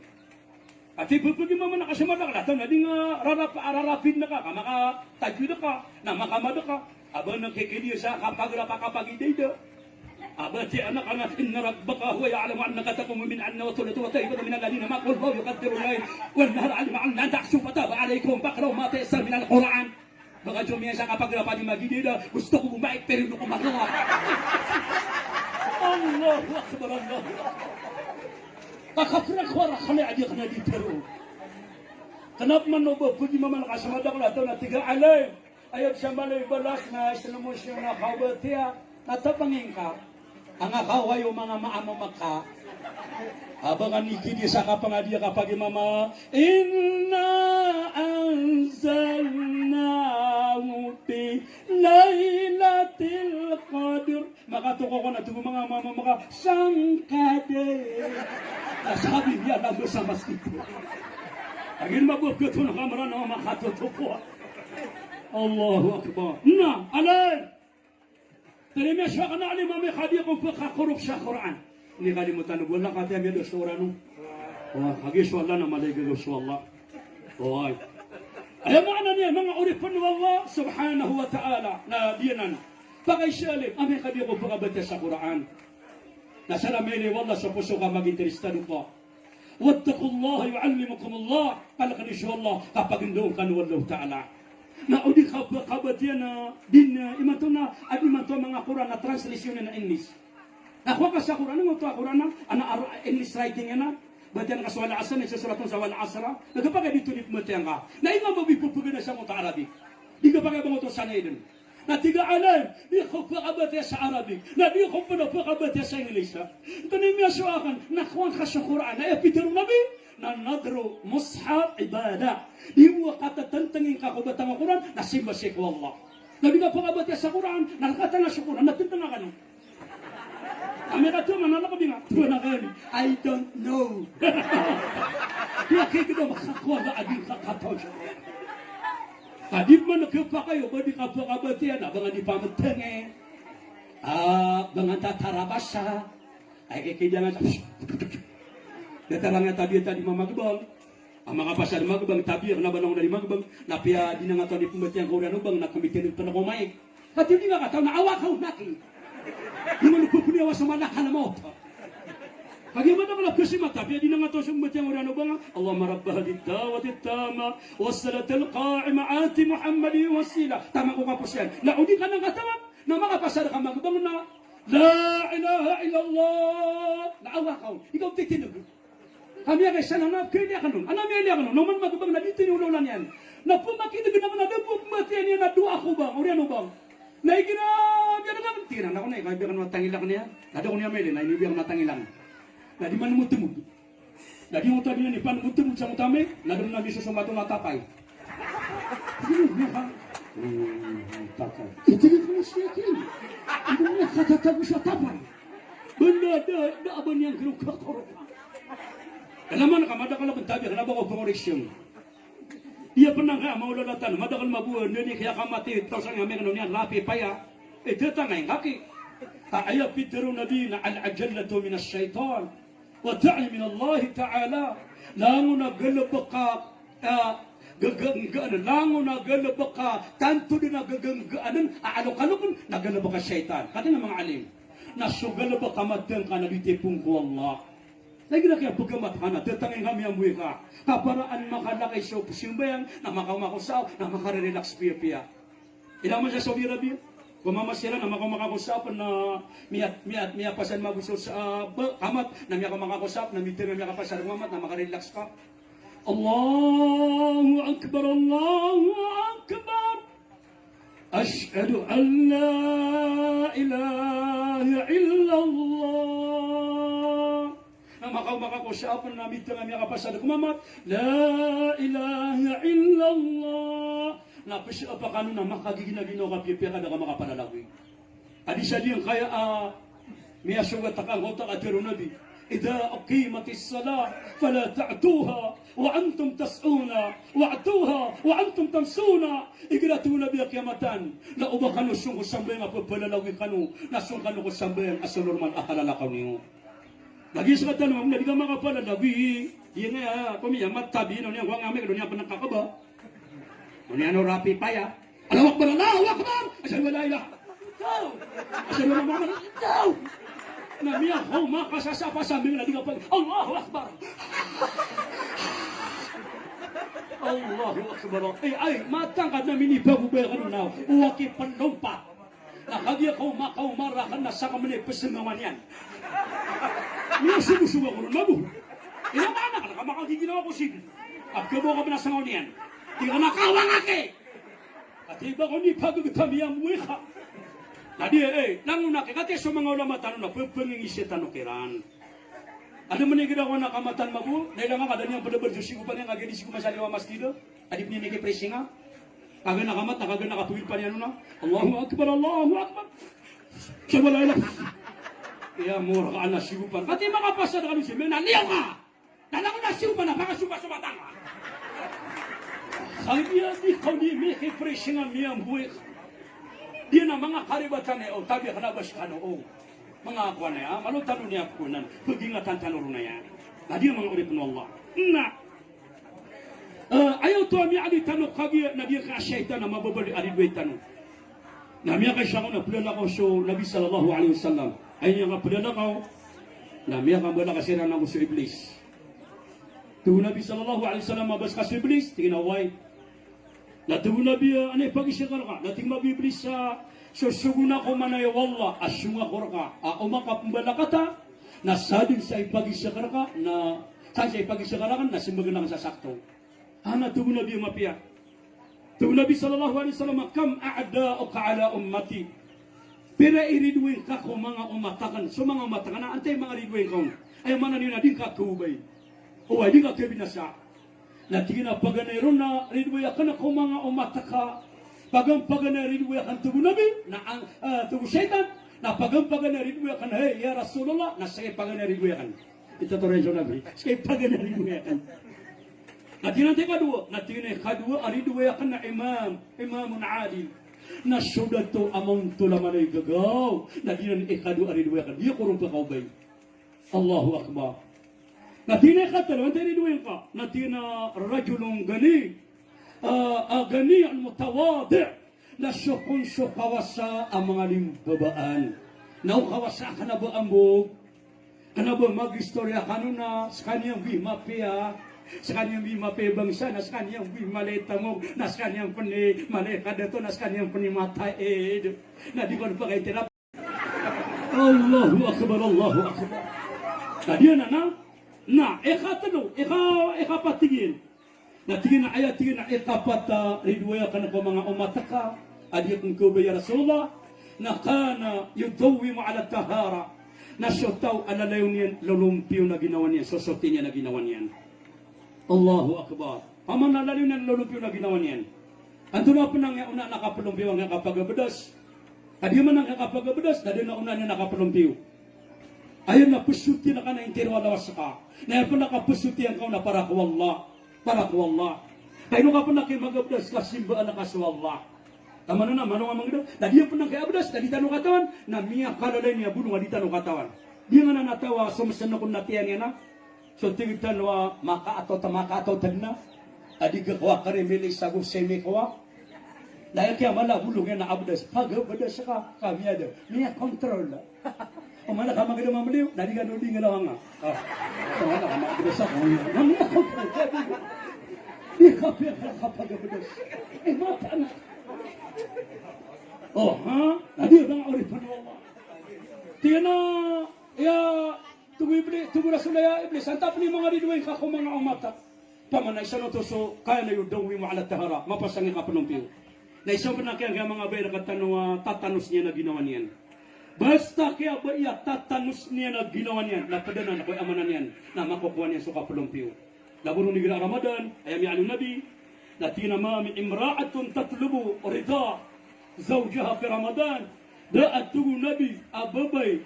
Ati pphgimaman ka sa madakl a taw na di nga rarap-, rarapidn ka, ka makatajwid ka, na makamad ka. A ba na kikidi sa kapagrap a kapagidaida. A ba ti anak ka na, inna rabbaka huwa ya'lamu annaka taqumu min adna wa thulutha wa ta'ifatun min alladhina ma'aka wallahu yuqaddirul layla wan nahara aliman an lan tuhsuhu fataba alaykum faqra'u ma tayassara minal Qur'an. Baka so miyasa ka pagrap a di magidaida, gusto ko bumalik pero hindi ko magawa. Allahu Akbar, Allahu Akbar. Kakaprak ko a rakn a di akn a di tero. Kna pman o ba pphgimaman ka sa madakl a taw na tig a alim. Aya pzambalay balas na islam mo siya na kabatiya. Na tapangin ka. Anga ka wayo manga maamama ka. A ba ka nikidi sa kapangadi a kapagimama. Inna anzalnahu fi laylatil qadr. Makatoko ko na tig o manga maamama ka, sangkad. Na sabi niyan na ba sa masgit. Lagid o mabogtn o kamran a makatotoko. Allahu Akbar. Na, alim. Tari miya so akn a alim a miyakadi ko pkakorok sa Qur'an. Ini kadi mo tano bo na kati a miyados o Qur'an o. Wa, kagiya so Allah na mala i gagaw so Allah. Oway. Aya maana niyan, manga oripn o Allah subhanahu wa ta'ala. Na giyanan. Pakaiza a alim a miyakadi ko pkabatiya sa Qur'an. Na sa mailay o Allah so poso ka, mag-interestado ka. Wattaqullaha yu'allimukumullah. Kalkn iyo so Allah, kapagndao kano o Allahu Ta'ala. Na o di ka pkabatiya na, di na, imanto na, adn imanto a manga Qur'an a translation iyan a English. Na kowa ka sa Qur'an, imanto a Qur'an a, ana ar-, English writing iyan a, batiya ngka so wal asr, na isasorat on sa wal asr, na kapakay di oto di pmbatiya ngka. Na ino ba di pphgana sa ngoto a Arabic. Di kapakay ba ngoto sanay dn. Na tig a alim, di ko pkabatiya sa Arabic. Na di ko pn pkabatiya sa English. Tani miya so akn, na kowan ka so Qur'an. Na aya pitharo o Nabi, na nadhru mushaf ibadah. Di bo katatantangin ka ko batang a Qur'an, na simba sii ko Allah. Na di ka pkabatiya sa Qur'an, na katanga so Qur'an, na tantanga kano. Ami ka tuma na lakabi nga. Tuma na kami. I don't know. Di aki gdo makakowa na adi ka kataw. Ka di man khapakay o ba di kapakabatiya na ba nga di pamatenge. Ah, ba nga tatarabasa. Ay, kikidang nga. Datar nga tabiya tadi mamagbang. A makapasad magbang, tabiya kna ba langon a di magbang, na apiya di na ngka taw di pmbatiya ngka oriyan o bang, na kmbatiya pn ko maik. Ka di ngka kataw na awakaw na ki. Di man ko pniyawa so malakal mawt. Kagiya madakl a khasimat, apiya di na ngka taw so pmbatiya ngka oriyan o bang, Allahumma rabba hadhihi da'wati tamma was salatil qa'imah ati Muhammadan wasilah. Taman ko kaposiyan. Na o di ka na ngka taw, na makapasad ka magbang na, la ilaha illallah. Na awakaw. Ikaw titindg. Ka miyakaisa na, na khailay akn on. Ana miyakailay akn on. Na oman magbang na di tiniyo olan iyan. Na pmakin'g na man a da bo pmbatiya niyan a doa ko bang, oriyan o bang. Na igira, biya na ngka, tig iyan a, na ko na, ika biya ka na matangila akn iyan. Na da ko niyan mailay, na ini biya ka matangila akn. Na di man motmod. Na di oto a di niyan ipanmotmod sa motami, na da man a misosomat on a tapay. Tig iyan a, hmm, tapay. Tig iyan a, siya tig iyan a, ino na katatago sa tapay. Banda da, da a ba niyan kiro kakorokan. Kna man ka madakl a pn tabiya, kna ba ko pngoreksyon. Iya pn angka a maolala tano, madakl a mabuwan, dn i kiyakamati, taw sa ngka miyakn o niyan, lapi paya. Eh, tetangay ngka ki. Ka aya pitharo o Nabi na al-ajallatu minash shaytan. Wa ta'i minallahi ta'ala. Langon a galbk a, ah, gaganggaan, langon a galbk a tanto dn a gaganggaan a alokalokn na galbk a shaytan. Katii na manga alim. Na so galbk a matngka na di tipon ko Allah. Lagid a kiyapagamat ka na, tetangay ngka, miyamboy ka. Ka para an makalakay so pzambayang, na makaoma ko saap, na makarerelax piyapiya. Ilay man sa Saudi Arabia, ko mama siran na makaoma ka ko saap na miyat, miyat, miyapasad mago so saap, ba, kamat, na miyakaoma ka ko saap, na mitngka miyakapasad ko kamat, na makarelax ka. Allahu Akbar, Allahu Akbar. Ashhadu an la ilaha illallah. Na makaoma ka ko saap na mitngka miyakapasad ko kamat, la ilaha illallah. Na pes a pakano na makagigina ginawa ka piyapiya ka da ka makapalalagoy. Adi sa di angkaya a miyasogat a kangkoto a katharo o Nabi, "Idha uqimatis salah fala ta'tuha wa antum tas'una, wa'tuha wa antum tamshuna." Igira tig o Nabi a kiyamatan, na o ba kano song ko sambayang a pepalalagoy kano, na song kano ko sambayang a so normal a kalalakaw niyo. Lagid sa katano, na di ka makapalalagoy. Iyan nga, ko miya matabi, no niyan, ko nga mekdo niyan penangkakaba. Ko niyan o rapi paya. Allahu Akbar, Allahu Akbar. Ashhadu an la ilaha illallah. Ashhadu anna Muhammadan Rasulullah. Na miya, ho, makasasapa sambil na di ka pag-, Allahu Akbar. Allahu Akbar. Eh, ay, matangkad na minibagobay kano na. Uwaki penompa. Na kagiya kaoma, kaoma raken na saka menay pesengawan iyan. Miyasogosogo ako ron, mabo. Ina ka anak, na ka makagiginawa ko sigi. At kabo ka penasengaw niyan. Tig ka na kawang aki. Ati ba ko ni pagagtami a muwi ka. Na di, eh, langon aki, kati so manga ulama tano na pepengingisi tano kiran. Ada menay gida ko na kamatan mabo, na ilang ka da niyan pedabar so sigopan iyan, kagiya di sigopan sa liwa masjid. Adi pn iyan ki presinga. Kagiya na kamat, na kagiya na kapagilpan iyan on na, Allahu Akbar, Allahu Akbar. Sabala ila. Iya, mura ka ana sigopan. Kati makapasad ka doon si, mena liyaw ka. Na langon a sigopan na pakasopa so mata nga. Kagiya di kaw di miki presinga miyamboy. Di na manga karibatan iyan, o, tabi ka na ba si kano, o. Manga kowan iyan, a, malo tano niyan kowan, pegingatan tano ron iyan. Na di manga oripn o Allah. Na. Eh, aya oto a miyaaloy tano kagiya na di ka shaytan a mababaloy a ridoay tano. Na miyakaisa ko na pelalakaw so Nabi sallallahu alaihi wasallam. Aya niyan kapelalakaw, na miyakambalaka siran ago so Iblis. Tig o Nabi sallallahu alaihi wasallam a ba seka so Iblis, tig iyan a oway. Na tig o Nabi a, anay pagiseka reka? Na tig mambo o Iblis a, sosogon ako manaya o Allah a song ako reka a o makapembalakata, na sadn sa ipagisa ka reka, na sadn sa ipagisa ka raken, na sembag aken sa sakto. Ana tig o Nabi a mapiya. Tig o Nabi sallallahu alaihi wasallam, kam a'da'uka ala ummati. Pira i ridoay ngka ko manga omat aken. So manga omat aken na antai manga ridoay ngka on? Aya maana niyan na di ngka kaobay. O, di ngka kabinasa. Na tig iyan a paganay ron a ridoay aken ko manga omat aka. Paganpaganay ridoay aken, tig o Nabi, na, ah, tig o shaytan, na paganpaganay ridoay aken, hay, ya Rasulullah, na seka i paganay ridoay aken. Ito to rin so Nabi, seka i paganay ridoay aken. Na tig iyan a ikadowa, na tig iyan a ikadowa a ridoay aken na imam, imamun adil. Na so dato a maontol a manay gagaw, na di nan ikadowa a ridoay aken. Di ako ron pekaobay. Allahu Akbar. Na tig iyan a ikatlo, antai ridoay ngka? Na tig iyan a rajulun ghani, ah, ah, ghaniyyun mutawadi'. Na so kon so kawasa a manga limbabaan. Na o kawasa ka na ba ambog, ka na ba magistoriya kano na sekaniyan bo i mapiya, sekaniyan bo i mapiya i bangsa, na sekaniyan bo i mala i tamok, na sekaniyan pn i mala i kadato, na sekaniyan pn i mataid. Na di kon pakaitira. Allahu Akbar, Allahu Akbar. Na di anan a, na, ikatlo, ika-, ikapat tig iyan. Na tig iyan a, aya tig iyan a ikapat a ridoay aken ko manga omat aka a di aken kaobay ya Rasulullah, na kana yudawwimu ala tahara. Na so taw a lalayon iyan, lolompiyon a ginawa niyan, sosoti niyan a ginawa niyan. Allahu Akbar. Paman a lalayon iyan, lolompiyon a ginawa niyan. Antonaa pn a ngiya onaan a kapelompiyo a ngiya kapagabdas? Ka di man a ngiya kapagabdas, na di na onaan iyan a kapelompiyo. Aya na pesotiyan ka na intiro a lawas ka. Na aya pn a kapesotiyan ka on na para ko Allah. Para ko Allah. Ka ino ka pn a kimagabdas ka simbaan ka so Allah. Taman na, mano nga mangda. Na di pn a kiyabdas, na di tano katawan. Na miyakalalayon iyan a bolong a di tano katawan. Di nga na natawa, so mesen ko na tiyan iyan a. So tig tano a makaatot, makaatot na. A di ka kowa kare mili sa go semi kowa. Na aya kiyamala bolong iyan a abdas, pagabdas ka, ka miyada, miyakontrol. O mana ka magada mamliyo, na di ka no di nga lawan nga. Ah. O mana ka magada sa ko, na miyakontrol. Di ka piya ka pagabdas. Eh, mata na. O, ha? Na di ba nga oripn o Allah. Tig iyan a, ya, Tig o Ibli-, tig o Rasul a, ya Iblis, antaa pn i manga ridoay ngka ko manga omat ak? Paman a isa oto so kana yudawwimu ala tahara, mapasang i kapelompiyo. Na isa pn a kiyan, kiyan manga bai rktano a tatanos niyan a ginawa niyan. Basta kiyabai a tatanos niyan a ginawa niyan, na pd anan ko aya maana niyan, na makokowa niyan so kapelompiyo. Lago ron igira Ramadan, aya miyaaloy o Nabi, Na tig iyan a ma min imra'atin tatlubu ridha zawjiha fi Ramadan. Da a tig o Nabi a babay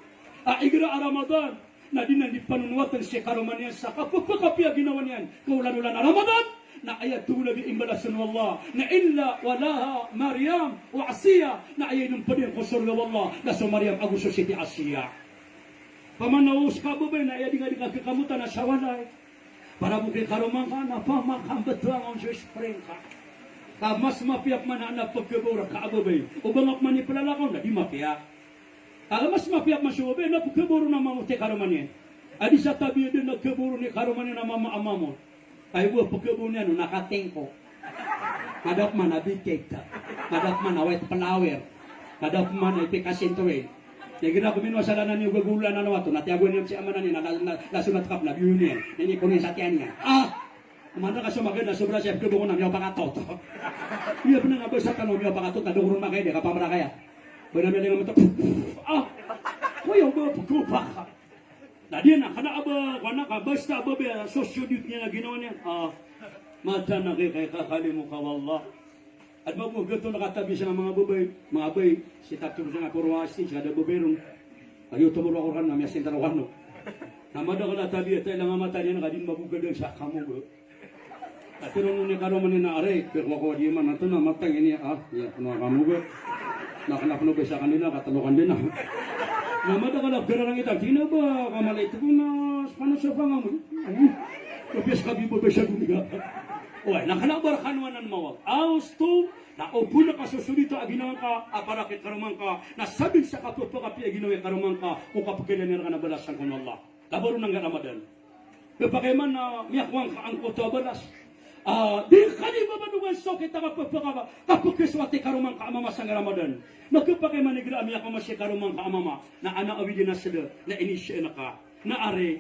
a igira a Ramadan na di nan di panonowatan si karoma niyan sa kapphakapiya ginawa niyan ko olan-olan a Ramadan, na aya tig o Nabi a imbalasan o Allah na illa walaha Maryam wa Asiya, na aya inompa iyan ko sorga o Allah na so Maryam ago so Siti Asiya. Pamana o ska a babay na aya di nga di ka kekamotan a sa walay. Para bo ki karoma ngka na pamakambetowan on so spring ka. Ka mas mapiya pman a pekebor ka a babay. O ba nga pman i pelalakaw na di mapiya. Ka mas mapiya pman so babay na pekebor na mamot i karoma niyan. A di sa tabiya den na kebor i karoma niyan a mama a mamot. Kay bo pekebor niyan o nakatingko. Madap man a bikit. Madap man a white flower. Madap man a ipikasintoin. Igira ko mino a salanan iyo gagolanan o ato, na tiyagoan iyan si amanan iyan, na, na, na, na sunat kap na biyo niyan. Na ini ko niyan sa tiyan iyan. Ah! Kumanda ka so maganda, sobra siya pekebor na miyaw pakatot. Iya pn nga basa tano miyaw pakatot, na dokoron makaya di kapamrakaya. Bana miyaw dengan mata. Ah! Koyo ba pekebor ka. Na di na kna a ba, kna ka basta a babay a sosyodit niyan a ginawa niyan. Ah, mata na kay, kay kakalimo ka, wallah. Adn mambo a gato na katabi sa manga babay, manga babay, si tatoro sa nga poro a stage, kada babay ron. Ayo tomoro ako rkano, na miyasinta rkano. Na madakl a tabi a tailang a mata niyan, ka di mambo gadang sa kamoga. Ati ron o ni karoma niyan a ari, piyakowakowad iyan man, antonaa matang ini, ah, iya, peno a kamoga. Na kena peno ba isa kandina, katelo kandina. Na madakl a gararangit a, tig iyan a ba, kamalait ko na, spano sa pangamoy. Ay, kapiya sa kabibabay sa doniya. Oway, na kena ba rkano anan mawag. Aos to, na o bo na kasosodito a ginawa ngka, a para ki karoma ngka, na sabap sa kapepakapiya ginawa i karoma ngka, ko kapekilay niyan rka na balasan ko o Allah. Kabaro na nga Ramadan. Pepakay man na miyakowa ngka angkoto a balas. Ah, di ka di babadogan so kita kapepakapa, kapekeswati karoma ngka a mama sangkai Ramadan. Na pepakay man igira a miyakowa si karoma ngka a mama. Na ana awidi na seda, na inisien ka. Na ari.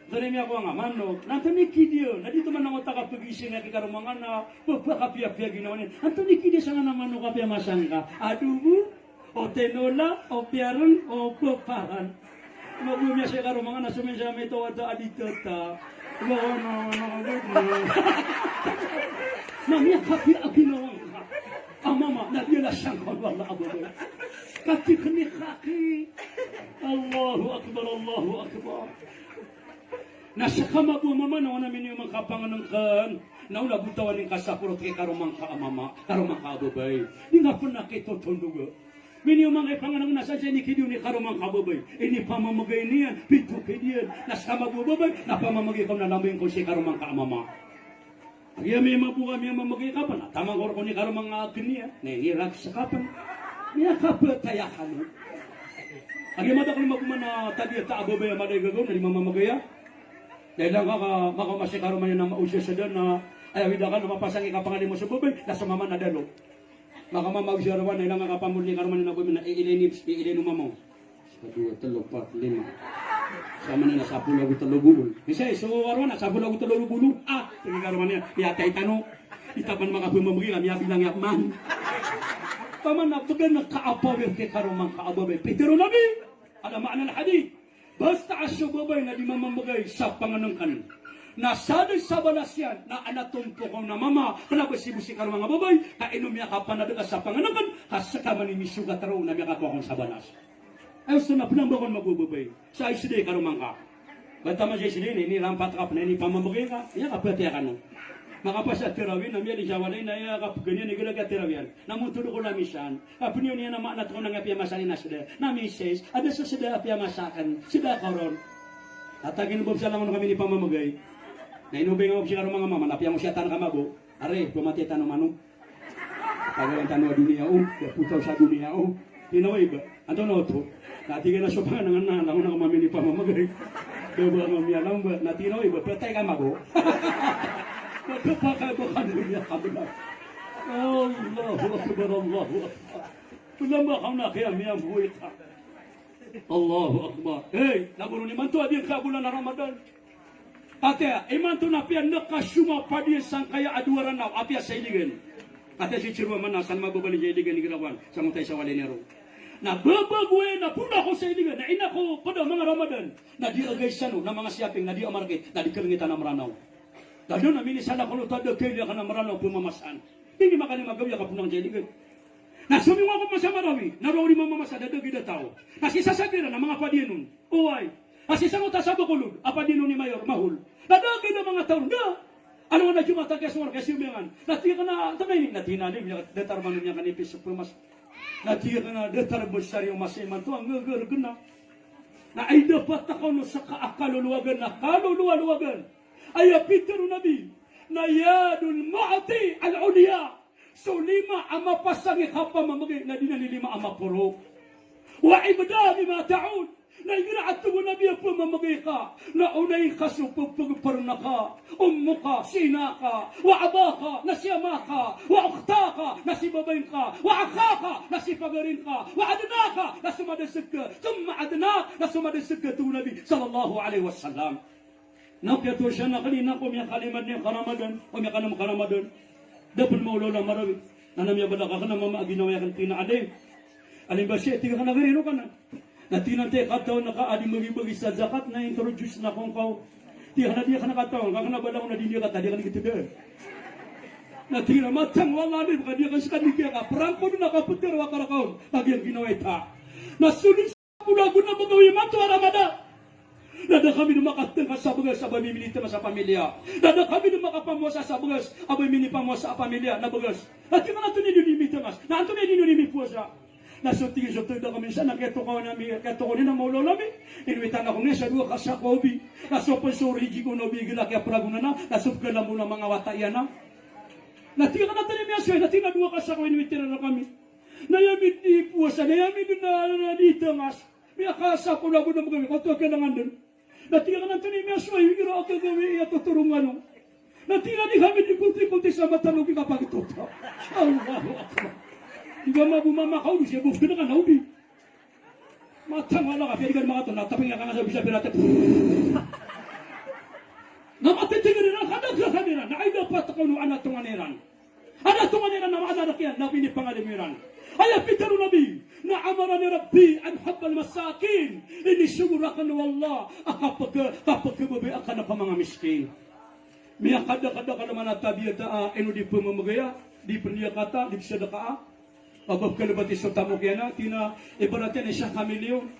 Dari miyakowa nga manok. Na antonaa i kidiya, na di to man angkoto a kapegising a ki karoma ngka na pepakapiyapiya ginawa niyan. Antonaa i kidiya sangkanan a manok a piyamasa ngka. Adobo. O tinola, o piyaran, o peparan. Mago miyasai karoma ngka na somin sa mito wata a di tata. Mago na, mago na. Na miyakapiya a ginawa ngka a mama, na di na sangka wala a babay. Katikni kaki. Allahu Akbar, Allahu Akbar. Na seka mambo a mama na wana miniyoman ka pangenengken. Na ola bo tawan ingka sa porot ki karoma ngka a mama, karoma ngka a babay. Di nga pena kitotondog. Miniyoman ka i pangenengken na sa sii ni kidiyo ni karoma ngka a babay. Inipamamegay niyan, pito kidiyan. Na seka mambo a babay, na pamamegay ka on na lambing ko si karoma ngka a mama. Agi ami mambo a miyamamegay ka pen, na taman ko rkon i karoma ngka a geniyan. Na inirag seka pen. Miyakapetaya kano. Agi madakl mambo man a tabiya ta a babay a mala i gagaw na di mamamegay a. Na ilang ka ka, makaoma si karoma niyan a maosa sa da na, aya wida ka na mapasang i kapangalimo so babay, na so mama na dalo. Makamamaw si karoma na ilang ka kapambolod i karoma niyan a babay na iilay ni, iilay o mama. Isa, dowa, telo, pat, lima. Sa mama niyan na sapolo ago telo bool. Isa, iso karoma na sapolo ago telo bool. Ah, tig i karoma niyan, miyatay tano. Di ta pen makapamamegay ka, miyabilang iyan man. Taman a pegan na kaapawir ki karoma ngka a babay. Pitharo o Nabi, ala ma'na al-hadith. Basta a so babay na di mamamegay sa pangenengken, na sadn sa balas iyan na ana tompok on a mama, kena ba sii bo si karoma ngka a babay, ka ino miyakapanadka sa pangenengken, ka seka man i misogat roo na miyakakowa kon sa balas. Ayo, so na penambakan mambo a babay. Sa isda i karoma ngka. Ba taman sa isda ini, inirampat ka pen, inipamamegay ka, miyakapetaya kano. Makapasa tirawi na miyalin sa walay na aya kapegan iyan igira ka tirawiyan. Na montod ko na misan. Kapeniyo niyan a mama na toko na nga piyamasa niyan a seda. Na misis, a da sa seda a piyamasa aken, seda ako ron. Tatagin bo sa langon kami ni pamamegay. Na inobay nga ko si karoma nga mama, na piyangosiyatan ka mambo. Ari, pemati tano mano. Pagawan tano a doniya o, da potaw sa doniya o. Tinaway ba? Antonaa oto? Na tig iyan a so pangenengen na, langon ako mami ni pamamegay. Da ba nga miyalamba, na tinaway ba? Petay ka mambo. Petay ka ba ka doniya ka bela. Allahu Akbar, Allahu Akbar. Ulama ka na kaya miyambuhay ka. Allahu Akbar. Hey, laboron imanto a di ka bolan a Ramadan. Ati, imanto na piya nakasoma padiyan sangkaya a dowa Ranaw, apiya sa Iligan. Ati, si Chirwa mana, san mababalin sa Iligan i girawan, sa ngotay sa walay niyan ro. Na babago iyan na poon ako sa Iligan, na ina ko pd a manga Ramadan, na di agay sano, na manga shopping, na di a market, na di kalengitan a Mranaw. Dadon a minisalakaw o tadakay di akana Mranaw pemamasaan. Di ngka makalima gawii a kaponang jaligan. Na somingo ako masa Marawi, na roo di mamamasa, dadakay da taw. Na sii sa Sabira na manga padiyan on. Oway. Na sii sa Kota sa Bacolod, a padiyan on i Mayor, Mahol. Dadakay da manga taw, da. Ano nga na Jumat a kiyasowar, kiyasiyomingan. Na tig akana, antonaa ini, na tig iyan a, datar mano niyan kani piso pemasa. Na tig akana, datar besar iyo masa imanto, a nggagargna. Na aya dapat a kaono sa ka-, a kalolowagan, na kalolowalowagan. Aya pitharo o Nabi, na yadul mu'ti al-ulya. So lima a mapasang i kapamamgay na di niyan i lima a maporo. Wa ibda bima ta'ud. Na igira a tig o Nabi a pamamgay ka, na onay ka so pepegperna ka, ummuka, si ina ka, wa abaka, na si ama ka, wa ukhtaka, na si babain ka, wa akhaka, na si pagarin ka, wa adnaka, na so madaseg ka, thumma adnak, na so madaseg ka, tig o Nabi sallallahu alaihi wasallam. Na kiyatosan akn i ina ko, miyakalima dn ka Ramadan, o miyakanm ka Ramadan. Da pn maolaola Marawi. Na na miyabalak akn a mama a ginawa akn, tig iyan a, alim. Alim Basi, tig akn a, gari, ano ka na? Na tig iyan a, antai katawan ka a di mbagibagi sa zakat, na introduce na ko ngka. Tig akn a, di akn katawan, ka kna a bala ko na di niyan katawan, di akn di kataw. Na tig iyan a, matang o Allah, alim, ka di akn ska di kiyaka, prangko dn a kaptero a karakaw, ka giyangkoto a ginawa ita. Na so polo ago na bagawi imanto a Ramadan. Na da kami dn makatngkas sa bgas a ba miminitngas a pamilya. Na da kami dn makapamowasa sa bgas a ba minipamowasa a pamilya na bgas. Na tig iyan a antonaa i di niyo di mitngas? Na antonaa i di niyo di mipowasa? Na so tig iyan, so tig iyan a da kami san a kiyatokawan ami, kiyatokawan iyan a maolaola ami. Inwitan ako niyan sa dowa ka sako a obi. Na so pn so rigi ko na obi igira kiyapragonan a, na so pkhalambo na manga wata iyan a. Na tig akn a antonaa i miyasowa, na tig iyan a dowa ka sako a inwit iran rkami. Na aya mi di powasa, na aya mi dn a, na di tngas. Miyakasapolo ago dn a bagawi, kaoto a kailangan dn. Na tig akn a antonaa i miyasowa, igira a gagawii a totorongan o. Na tig iyan a di kami di konti-konti sa mata logi kapagtota. Allahu Akbar. Igira mambo mamakaodo siya, bo kna ka na obi. Matang o Allah ka, pwede ka dn makatona, tapi nga ka nga sa bisa pirata. Na matitigr iran, kada ka kami iran, na aya dapat ka ono a tongan iran. Aya tongan iran na maana rk iyan, na pinipangalim iran. Aya pitharo o Nabi, na amarani Rabbi an uhibbal masakin. Inisogo rakn o Allah a kapkha-, kapkhababaya akn ko manga miskin. Miyakadakadakl man a tabiat a, ino di pmamagaya, di pniyakata, di psadkaa. Ba pkhalbati so tamok iyan a, tig iyan a, ibarat iyan i isa ka milyon.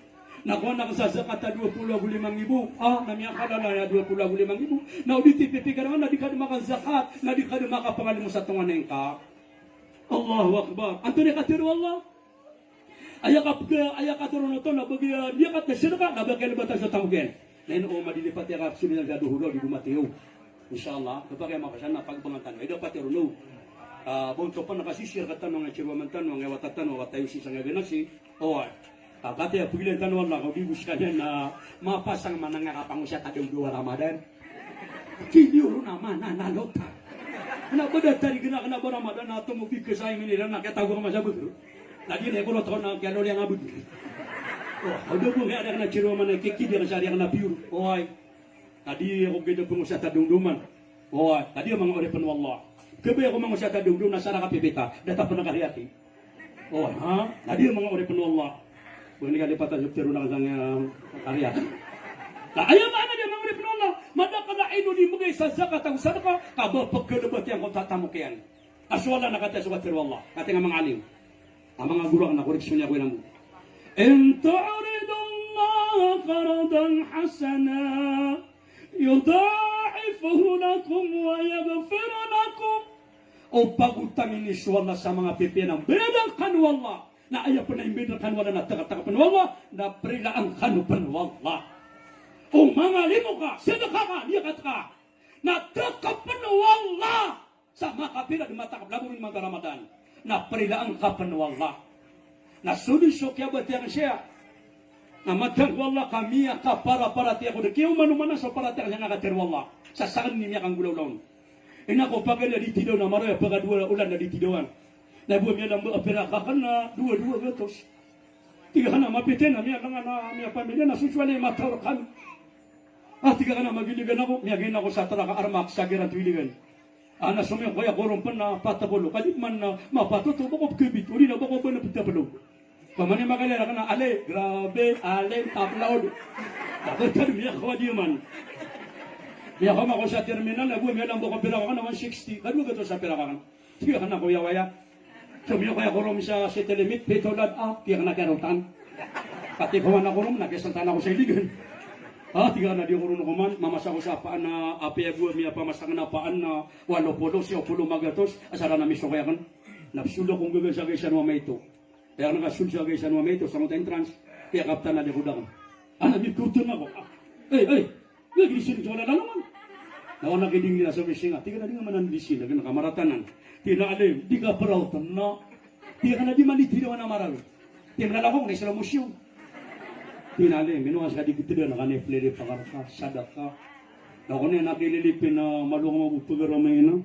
Na kowa na ka sa zakat a dowa polo ago lima nggibo. A, na miyakalala aya dowa polo ago lima nggibo. Na o di ti pipikir ka na di ka dn makazakat, na di ka dn makapangalimo sa tonganay ngka. Allahu Akbar. Antonaa i katharo o Allah? Aya kapkha-, aya katharo oto na ba giya, a, niyakat na sadaka, na ba khalbatan so tamok iyan. Na ino o madilipat iyan ka psuniyan sa dohor o di bo matiyo. Insha Allah, kapakay a makasan na pagbangan tano. Ida pati rono. A, bonto pn a kasisir ka tano nga chirwa man tano, nga wata tano, wata iyo si sanga ganasi. Oway. A, kataya pagilan tano Allah, ka o di bo skaniyan na mapasang man a nga kapangosiyat a dawdaw a Ramadan. Kiniyo ron a mana na lota. Na ba da tari gana kna ba Ramadan na tomo bikasay miniran na kiyatago ka masa btro. Na di na ikolo taw na kiyaloliya nga btro. O, o da bo nga ada kna chirwa man a kikidi ka sa ari kna piyur. Oway. Na di ako geda pangosiyat a dawdaw man. Oway, na di a manga oripn o Allah. Kabaya ko mangosiyat a dawdaw na sara ka pipita, data pn a kariyati. Oway, ha? Na di a manga oripn o Allah. Bo ini kalipatan so ptero na kasang, eh, kariyati. Na aya maana di a manga oripn o Allah. Madakl a ino di mbgay sa zakat ago sadaka, ka ba pkhalbati angkoto a tamok iyan. A so Allah na kataya so katharo o Allah. Kataya nga manga alim. A manga guro akn na koreksyon iyan ko iran bo. In tuqridullaha qardan hasana yudha'ifhu lakum wa yaghfir lakum. O pagotang ini so Allah sa manga pipiya na mbayad kano o Allah. Na aya pn a imbayad kano o Allah na tgtg pn o Allah, na prilaan kano pn o Allah. O mangalimo ka, sadaka ka, niyakat ka, na tgtg pn o Allah. Sa makapira di matakap lago ron manga Ramadan. Na prilaan ka pn o Allah. Na so di so kiyabatiya siya. Na matag o Allah ka miyakaparapara tiya ko di kiyo manomanan so paratiyaya na katharo o Allah. Sa sakn ini miyakanggolawla on. Ina ko pagari a di tidaw na maro aya pagadowa olan a di tidawan. Na bo miyalamba a pira ka kna dowa, dowa gatos. Tig akn a mapita na miyakangan a miyapamilya na so sowal iyan matawr kami. A tig akn a magiligan ako, miyagin ako sa traka armak sa giran to iligan. Ana somiyong ko aya koron pn a patapolo, kadi man a mapatoto bo ko pkabit, odi na bo ko ba na ptapolo. Pamani makalira kna, ale, grabe, ale, tapla odi. Ako tadi miyakawa di man. Miyakaoma ako sa terminal, ago miyalamba ko pira ko akn, one sixty. Kadowa gatos a pira ko akn. Tig akn a koya waya. So miyakaoma ako ron sa city limit, pitolad a, tig akn a kiyarotan. Katipawan ako ron, na kiyasaltan ako sa iligan. Ha, tig akn a di ako ron koman, mamasa ako sa paan a, apiya bo a miyapamasa akn a paan a, walo polo, siyaw polo magatos, asar a misold akn. Na psold akon gaga sa gaisan o ama ito. Aya akn kasold sa gaisan o ama ito, sa ngoto entrance, kiyakaptan a likod akn. Ana, mikoton ako. Ay, ay, lagi di sini sa wala lalongan. Na wana kidingin a so misinga, tig akn a di nga manan di sini, lagi na kamaratanan. Tig akn a alim, di ka praw tana. Tig akn a di man di tinaw a marawi. Tig akn a lako, na isla museum. Tig akn a alim, ino ka ska di kitda na kani plili pakarka, sadaka. Na koni na kililipin a malo ka mabopag a ramay na.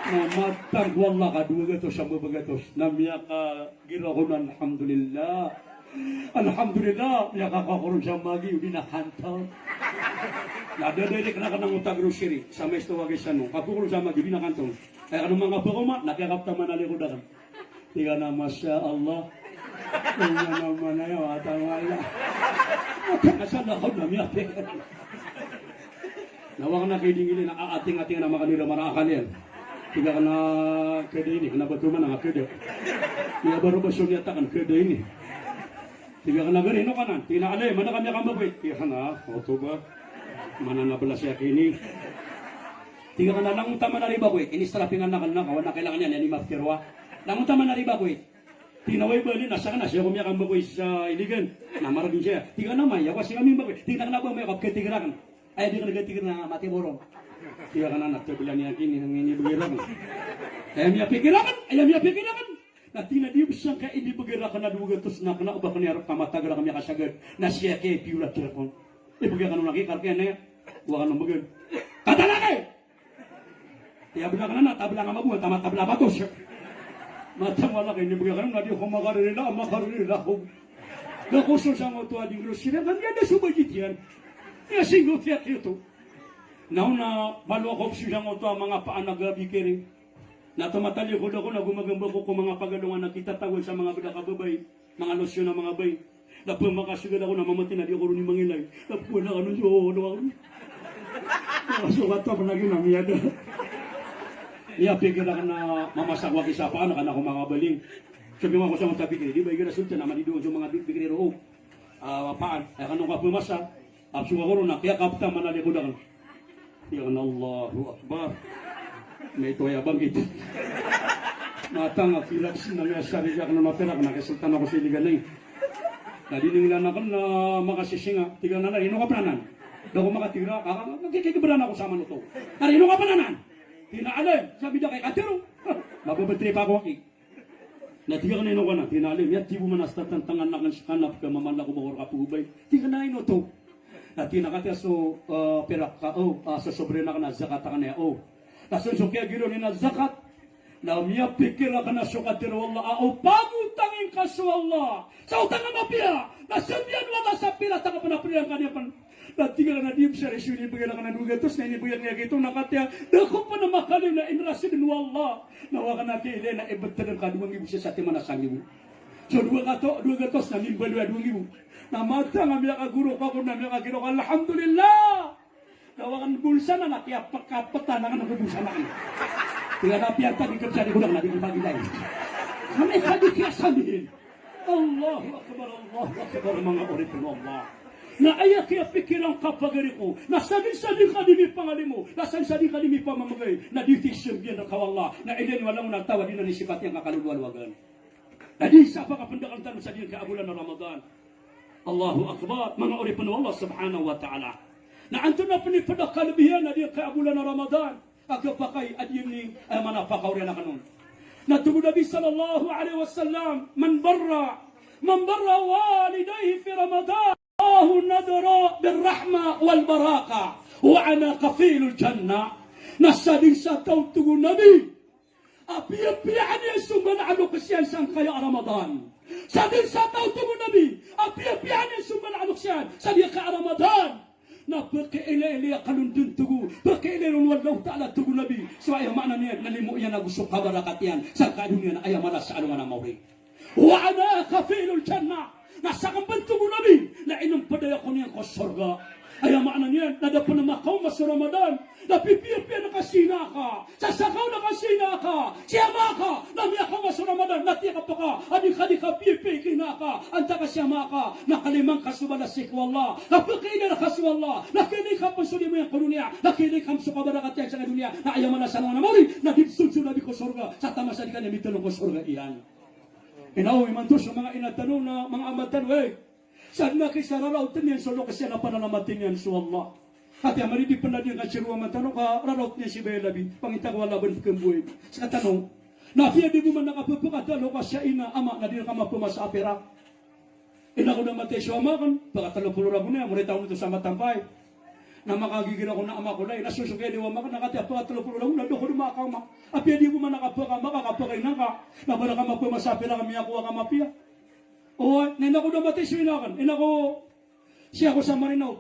Na matag wala ka dowa gatos a babagatos. Na miyakagira ko na alhamdulillah. Alhamdulillah, miyakakowa ko ron sa magi, odi na kanto. Na daday di kna kna ngota grocery, sa mais to wagi sano. Kakowa ko ron sa magi, odi na kanto. Aya kano manga pagoma, na kiyakapta man a likod akn. Tig akn a masha Allah. Tig akn a manaya, wata wala. Masha Allah, ako na miyapik. Na wak na kidingin na a-, ating-ating na makanira mara akal iyan. Tig akn a kada ini, kna ba tuman a kada. Iya baro ba so niyat akn kada ini. Tig akn a gari, ino ka nan? Tig akn a alay, mana ka miyakambabay? Tig akn a, oto ba? Mana na blas iyan kini. Tig akn a langon ta man a riba ko it. Ini strapingan akn na kawan a kailangan iyan, ini mapkirwa. Langon ta man a riba ko it. Tig akn a way bali na sakn a siya ko miyakambabay sa iligan. Na maragn siya. Tig akn a maya, wasi kami mbabay. Tig akn a ba maya kapkatigirakn. Aya di kna gatigirakn a mati borong. Tig akn a na tabilan iyan kini, ini bgirakn. Aya miyapikirakn, aya miyapikirakn. Na tig akn a di bs angkai ini bgirakn a dowa gatos na kna o ba kna iyan rk a matag rakn miyakasagad. Na siya kay piyola kirakn. Ibgay kano na ki kark iyan aya. Wa kano bgan. Katalaki! Iya bla kna na tabla nga mabuwa, tama tabla batos. Matang wala kay ini bgay kano na di ko makarila, makarila ko. Da ko so sangoto a di ngro sira kan iya da so bajit iyan. Iya singo tiyak ito. Na ona balo ako so sangoto a manga paan a gabi kiri. Na tomatali ko da ko na gomagamba ko ko manga pagalongan a kitatagoan sa manga bdak a babay, manga losyon a manga babay. Na pmakasgad ako na mamati na di ako ron i mangilay. Na pkona kano di ako, ano ako. Na so kato pn lagi na miyada. Iya pikir akn na mamasa ko a kisapaan akn ako manga baling. Sabi ko ako sa manga tapikir, di ba igira sultan a madidoon so manga bi-, pikir roo. Ah, paan? Aya kano kapmasa. Absong ako ron na kiyakapta man a likod akn. Tig akn a Allahu Akbar. Maito aya bangkit. Matang a kirak sii na miyasari akn a mapirak na kiyasaltan ako sa iligan na. Na di ningnan akn na makasisinga. Tig akn a, ino ka pn anan? Da ko makatigra, ah, makikikibran ako sa manoto. Ari, ino ka pn anan? Tig akn a, alay, sabi da kay katero. Mababatrip ako aki. Na tig akn a ino ka nan? Tig akn a alay, miyatibo man a statantangan akn ska na pkamamala ko ba ko rk a pagobay. Tig akn a ino oto? Na tig akn a katii so, eh, pirak ka, o, ah, so sobrina akn a zakat akn aya, o. Na so, so kiyagiroon iyan a zakat. Na miyapikir akn a so katero o Allah a, o, pagotangin ka so Allah sa otang a mapiya. Na sambiyan o Allah sa pira tanga pn a pira ngka niyan pn. Na tig akn a di bs a riso ini bgay akn a dowa gatos na ini bgay akn a gito na katii a da ko pn a makaliyo na inrasidn o Allah. Na wa kna kiilay na ibtad ka dowa nggibo sa satiman a sanggibo. So dowa gato-, dowa gatos na mimbaloy a dowa nggibo. Na matang a miyakagorok ako na miyakagirok, alhamdulillah. Na wa kn bolsa na, na kiyapkaptan akn ko bolsa na. Tig akn a piyatag i kapsadi ko na kna di ko pagilay. Kami kadi kiyasambihin. Allahu Akbar, Allahu Akbar, manga oripn o Allah. Na aya kiyapikiran ka pagari ko, na sadn-sadn ka di mipangalimo, na sadn-sadn ka di mipamamgay, na di ti sambiyan rka o Allah, na ilay niyo a langon a taw a di na nisipati angka kalolowa-lowagan. Na di sa pakapndakl tano sa di angka a bolan a Ramadan. Allahu Akbar, manga oripn o Allah subhanahu wa ta'ala. Na antonaa pn i pd a kalbihan a di angka a bolan a Ramadan? A kapakay a di ini, eh, mana pakaoriyan akn on. Na tig o Nabi sallallahu alaihi wasallam, "Man barra, man barra walidayhi fi Ramadan, Allahu nadara bir rahma wal baraka, wa ana kafilul jannah." Na sadn sa taw, tig o Nabi, a piyapiyaan iyan so mbaal a loks iyan sangkaya a Ramadan. Sadn sa taw, tig o Nabi, a piyapiyaan iyan so mbaal a loks iyan sa di angka a Ramadan. Na pkiilaylay a kalondon, tig o, pkiilaylay ron o Allahu Ta'ala, tig o Nabi. So aya maana niyan na limo iyan ago so kabarakat iyan sangkai a doniya na aya mala sa alongan a maori. Wa ana kafilul jannah. Na sakn pn, tig o Nabi, na inmpday ako niyan ko sorga. Aya maana niyan na da pn makaoma so Ramadan na pipiyapiya na ka si ina ka, sa sakaw na ka si ina ka, si ama ka, na miyakaoma so Ramadan na tiya ka paka a di ka di kapiyapiya ki ina ka antaa ka si ama ka, na kalima ngka so balas sii ko Allah, na pkailay ka so Allah, na kailay ka pn so limo iyan ko doniya, na kailay ka pn so kabarakat iyan sangkai a doniya, na aya maana sa alongan a maori na di pzonzon a bi ko sorga sa taman sa di ka niyan mitolong ko sorga iyan. Inaw imanto so manga ina tano na manga ama tano, eh. Sa dn a kisararaotn iyan so loks iyan a panalamatn iyan so Allah. Katii a mari di pn a di ngka si rowa man tano ka raraotn iyan si baya labi. Pangita ko Allah bn pkmboy. Ska tano. Na apiya di bo man a kapphakatalo ka sa ina, ama, na di ngka maphamasa a pirak. Ina ko da matay so ama akn, phakatalo polo ragon iyan, morita ko oto sa Matampay. Na makagigira ko na ama ko lay, na so so kaya di o ama akn, na katii a phakatalo polo ragon, na dokhod makaoma. Apiya di bo man a kapphakama ka, kaphakaina ka, na ba rka maphamasa a pirak, miyakowa ka mapiya. Oway, na ina ko da matay so ina akn, ina ko, sii ako sa Marinaw.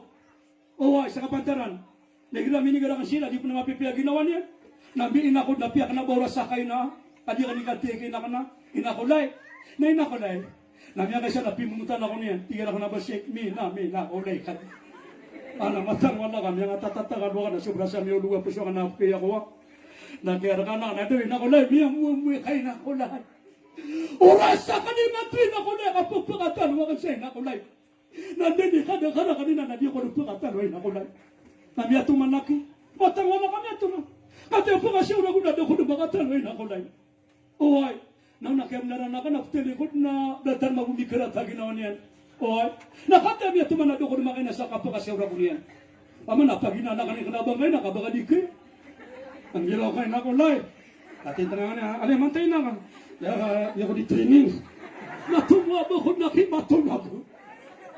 Oway, sa Kapantaran. Na igira minigay rakn sii na di pn mapipiya ginawa niyan. Na mbi ina ko, na piya kna ba oras sa kaina, ka di kani katiya ki ina kna, ina ko lay. Na ina ko lay. Na miyakaisa na pimongtan ako niyan, tig iyan rakn a ba sii, mi ina, mi ina ko lay ka. Ana matang wala ka, miyangatatata ka dowa ka na sobra sa miyaologa pos akn a piya kowa. Na kiyarkana, na dowa ina ko lay, miyamomoy ka ina ko lay. Oras sa kani mati na ko lay, ka pphakatalo akn sa ina ko lay. Na dn i kadakadakl iyan na di ko dn pkhataroa ina ko lay. Na miyatoman aki. Matang wala ka miyatoman. Katii a pkhasiyaw ragon na di ko dn pkhataroa ina ko lay. Oway. Na ona kiyamnaran akn a pthalikod na datar magomi krat a ginawa niyan. Oway. Na katii a miyatoman na di ko dn makaina sa kapkhasiyaw ragon iyan. Paman a pagina na kani kna ba ngka ina ka ba ka di ki. Anggiraw ka ina ko lay. Katii tnga niyan, alay man ta ina ka. Ya, ya ko di training. Na tomo a ba ko na ki mato na ko.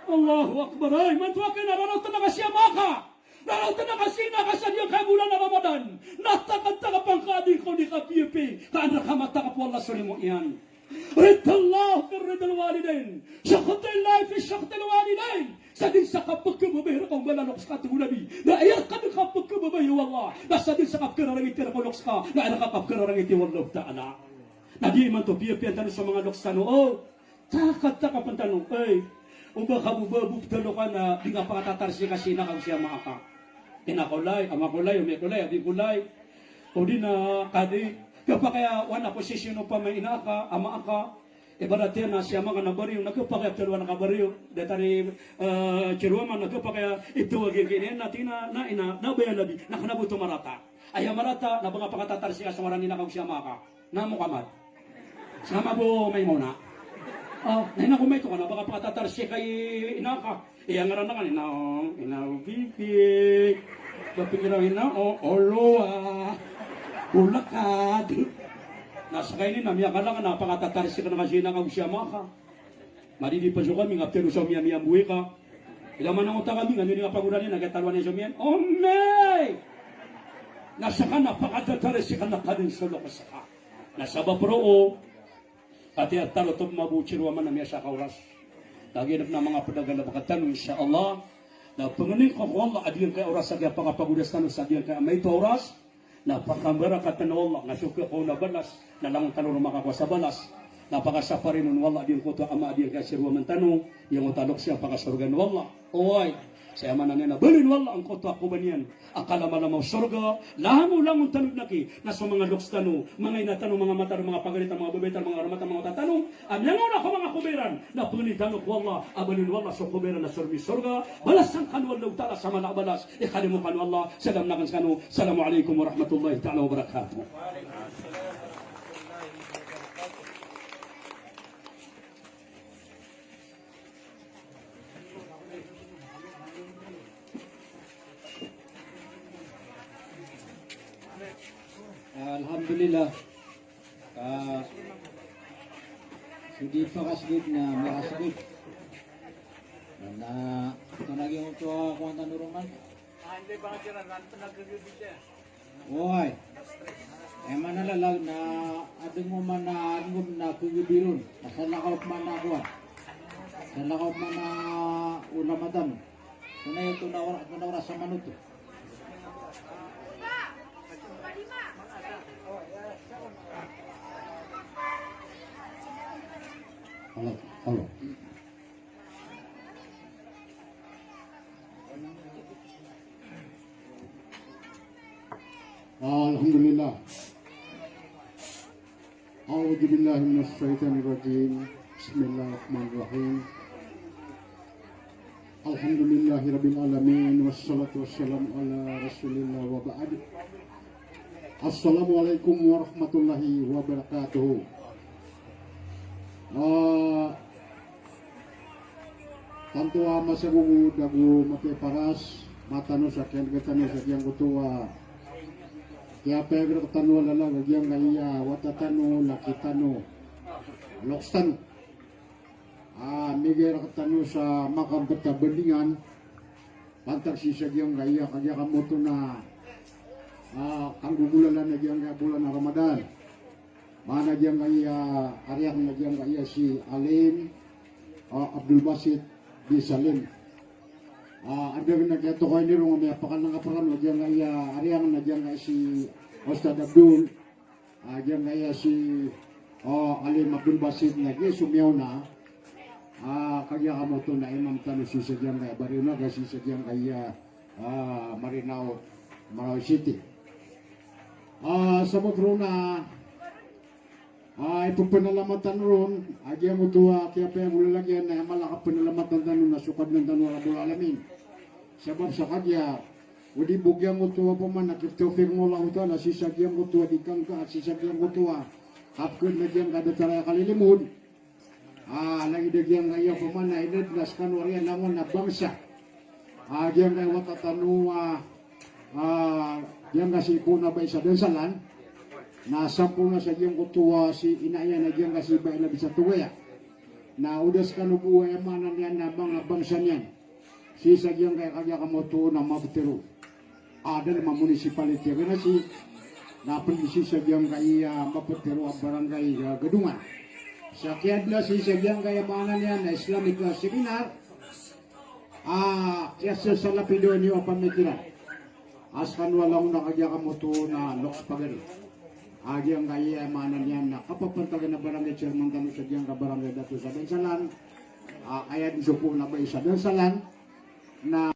Allahu Akbar. Ay, man to a kina raraotn ka si ama ka. Raraotn ka si ina ka sa di ngka golan a Ramadan. Na takataka pangka di ko di kapiyapiya. Ka an rka matakap o Allah so limo iyan. Ridallah fi ridal walidain, sakhatullahi fi sakhatil walidain. Sa dn sa kapkhababaya rka o mala a loks ka, tig o Nabi, na aya rka dn kapkhababaya o Allah. Na sa dn sa kapkhararangiti rka o loks ka, na aya rka kapkhararangiti o Allah Ta'ala. Na di imanto piyapiya tano so manga loks tano, o. Takataka pn tano, ay. O ba ka bo ba bo pthalo ka na di ngka pakatatariska si ina ka o si ama ka. Ina ko lay, ama ko lay, omi ko lay, abi ko lay. O di na kadi, khapakay a wana posisyon o pama ina ka, ama ka. Ibarat iyan na si ama ka na bariyo, na khapakay a tharoa na ka bariyo. Datar i, eh, si rowa man na khapakay a itawag iyan ki ina na tig iyan a, na ina, na baya labi, na kna bo oto marata. Aya marata, na ba ngka pakatatariska so ngaran ina ka o si ama ka. Na Muhammad. Sama bo Maimuna. O, na ina ko maito ka na ba ngka pakatatariska i ina ka. Iya ngaran akn ina, ina o bibi. Ba pingiraw ina o, o lowa. Bolakad. Na ska ini na miyakala ka na pakatatariska na ka si ina ka o si ama ka. Madidi pn so kami nga ptero so miyan, miyan bo ika. Ila manangot a kami nga niyo di nga pagoran iyan na kiyataloan iyan so miyan. Omi! Na ska na pakatatariska na ka dn so loks ka. Na sabap roo, katii a tarotop mabo si rowa man a miyasaka oras. Lagid a pn a manga pd a galbk tano, insha Allah. Na pangnin ko ko Allah a di ngka oras a kiyapakapagodas tano sa di ngka a maito a oras. Na pakambarakat tano o Allah, na so kiyakaona balas, na langon tano roo makakowa sa balas. Na pakasaparin on o Allah a di ngkoto a ama a di ngka si rowa man tano, di ngkoto a loks iyan pakasorgaan o Allah. Oway, sa aya maana niyan na balin o Allah angkoto a koba niyan a kalamalama o sorga, langolangon tano dn aki, na so manga loks tano, manga ina tano, manga ama tano, manga pagari tano, manga babay tano, manga roma tano, manga wata tano, a miyangaona ko manga koba iran, na pangnin tano ko Allah a balin o Allah so koba iran a sormi sorga, balasan kano o Allahu Ta'ala sa mala a balas, ikalimo kano o Allah, salam akn skano, Assalamu alaikum warahmatullahi ta'ala wabarakatuh. Alhamdulillah. Ah, so di pakasgid na makasgid. Na, ito na giyangkoto a kowan tano roman. Oway. Aya maana lalag na adn o man a adn o man a khagibi ron. Na salakaw pman a kowan. Salakaw pman a Ramadan. Tonaa oto na ora-, tonaa oras a manoto. Halo, halo. Alhamdulillah. A'udhu billahi minash shaitanir rajim. Bismillahirrahmanirrahim. Alhamdulillahi rabbil alamin. Wassalatu wassalamu ala rasulillah wa ba'd. Assalamualaikum warahmatullahi wabarakatuh. Ah, Tanto a masa ago go da go mapiya i paras, matano sa kiyan'g tano sa giyangkoto a kiyapayaga rktano a lalag a giyangkaya wata tano, laki tano, loks tano. A migay rktano sa makambta bandingan, pantag sii sa giyangkaya kagiya kamoto na, a, kanggogolalan a giyangkaya bolan a Ramadan. Maana giyangkaya ari akn na giyangkaya si Alim, a, Abdul Basit bin Salim. A, adn a giyatokawi niyo ron a miyapakanangaparan a giyangkaya ari akn na giyangkaya si Ustadh Abdul, a, giyangkaya si, a, Alim Abdul Basit na giya so miyaona. A, kagiya kamoto na imam tano sii sa giyangkaya Barinaga, sii sa giyangkaya, a, Marinao, Marawi City. A, sabap ron na, a, ipphanalamatan ron a giyangkoto a kiyapayaga o lalag iyan na aya mala a kapanalamatan tano na so Kadnan tano a Rabbul Alamin. Sabap sa kagiya, o di bo giyangkoto a pman a kiptawfiq o Allahu Ta'ala sii sa giyangkoto a di kangka, sii sa giyangkoto a kapkn a giyangkaya datar a kalilimod. A, lagid a giyangkaya pman a inadn a skano a riya langon a bangsa. A, giyangkaya wata tano a, a, giyangkaya si Ibo Nabai sa Dansalan. Na samporna sa giyangkoto a si ina iyan a giyangkaya si Iba Nabi sa Tugaya. Na o da skano bo aya maana niyan na manga bangsa niyan. Sii sa giyangkaya kagiya kamoto na maptero. A, da a municipality a gana sii, na pd sii sa giyangkaya maptero a barangay a Gadongan. Sa kiyadna sii sa giyangkaya maana niyan na Islamic, a, seminar. A, kiyasasalapidawan iyo a pamikiran. A skano a langon a kagiya kamoto na loks pagari. A giyangkaya maana niyan na kapapantagan a barangay chairman tano sa giyangkaya barangay Dato sa Dansalan. A, aya dn so Ibo Nabai sa Dansalan. Na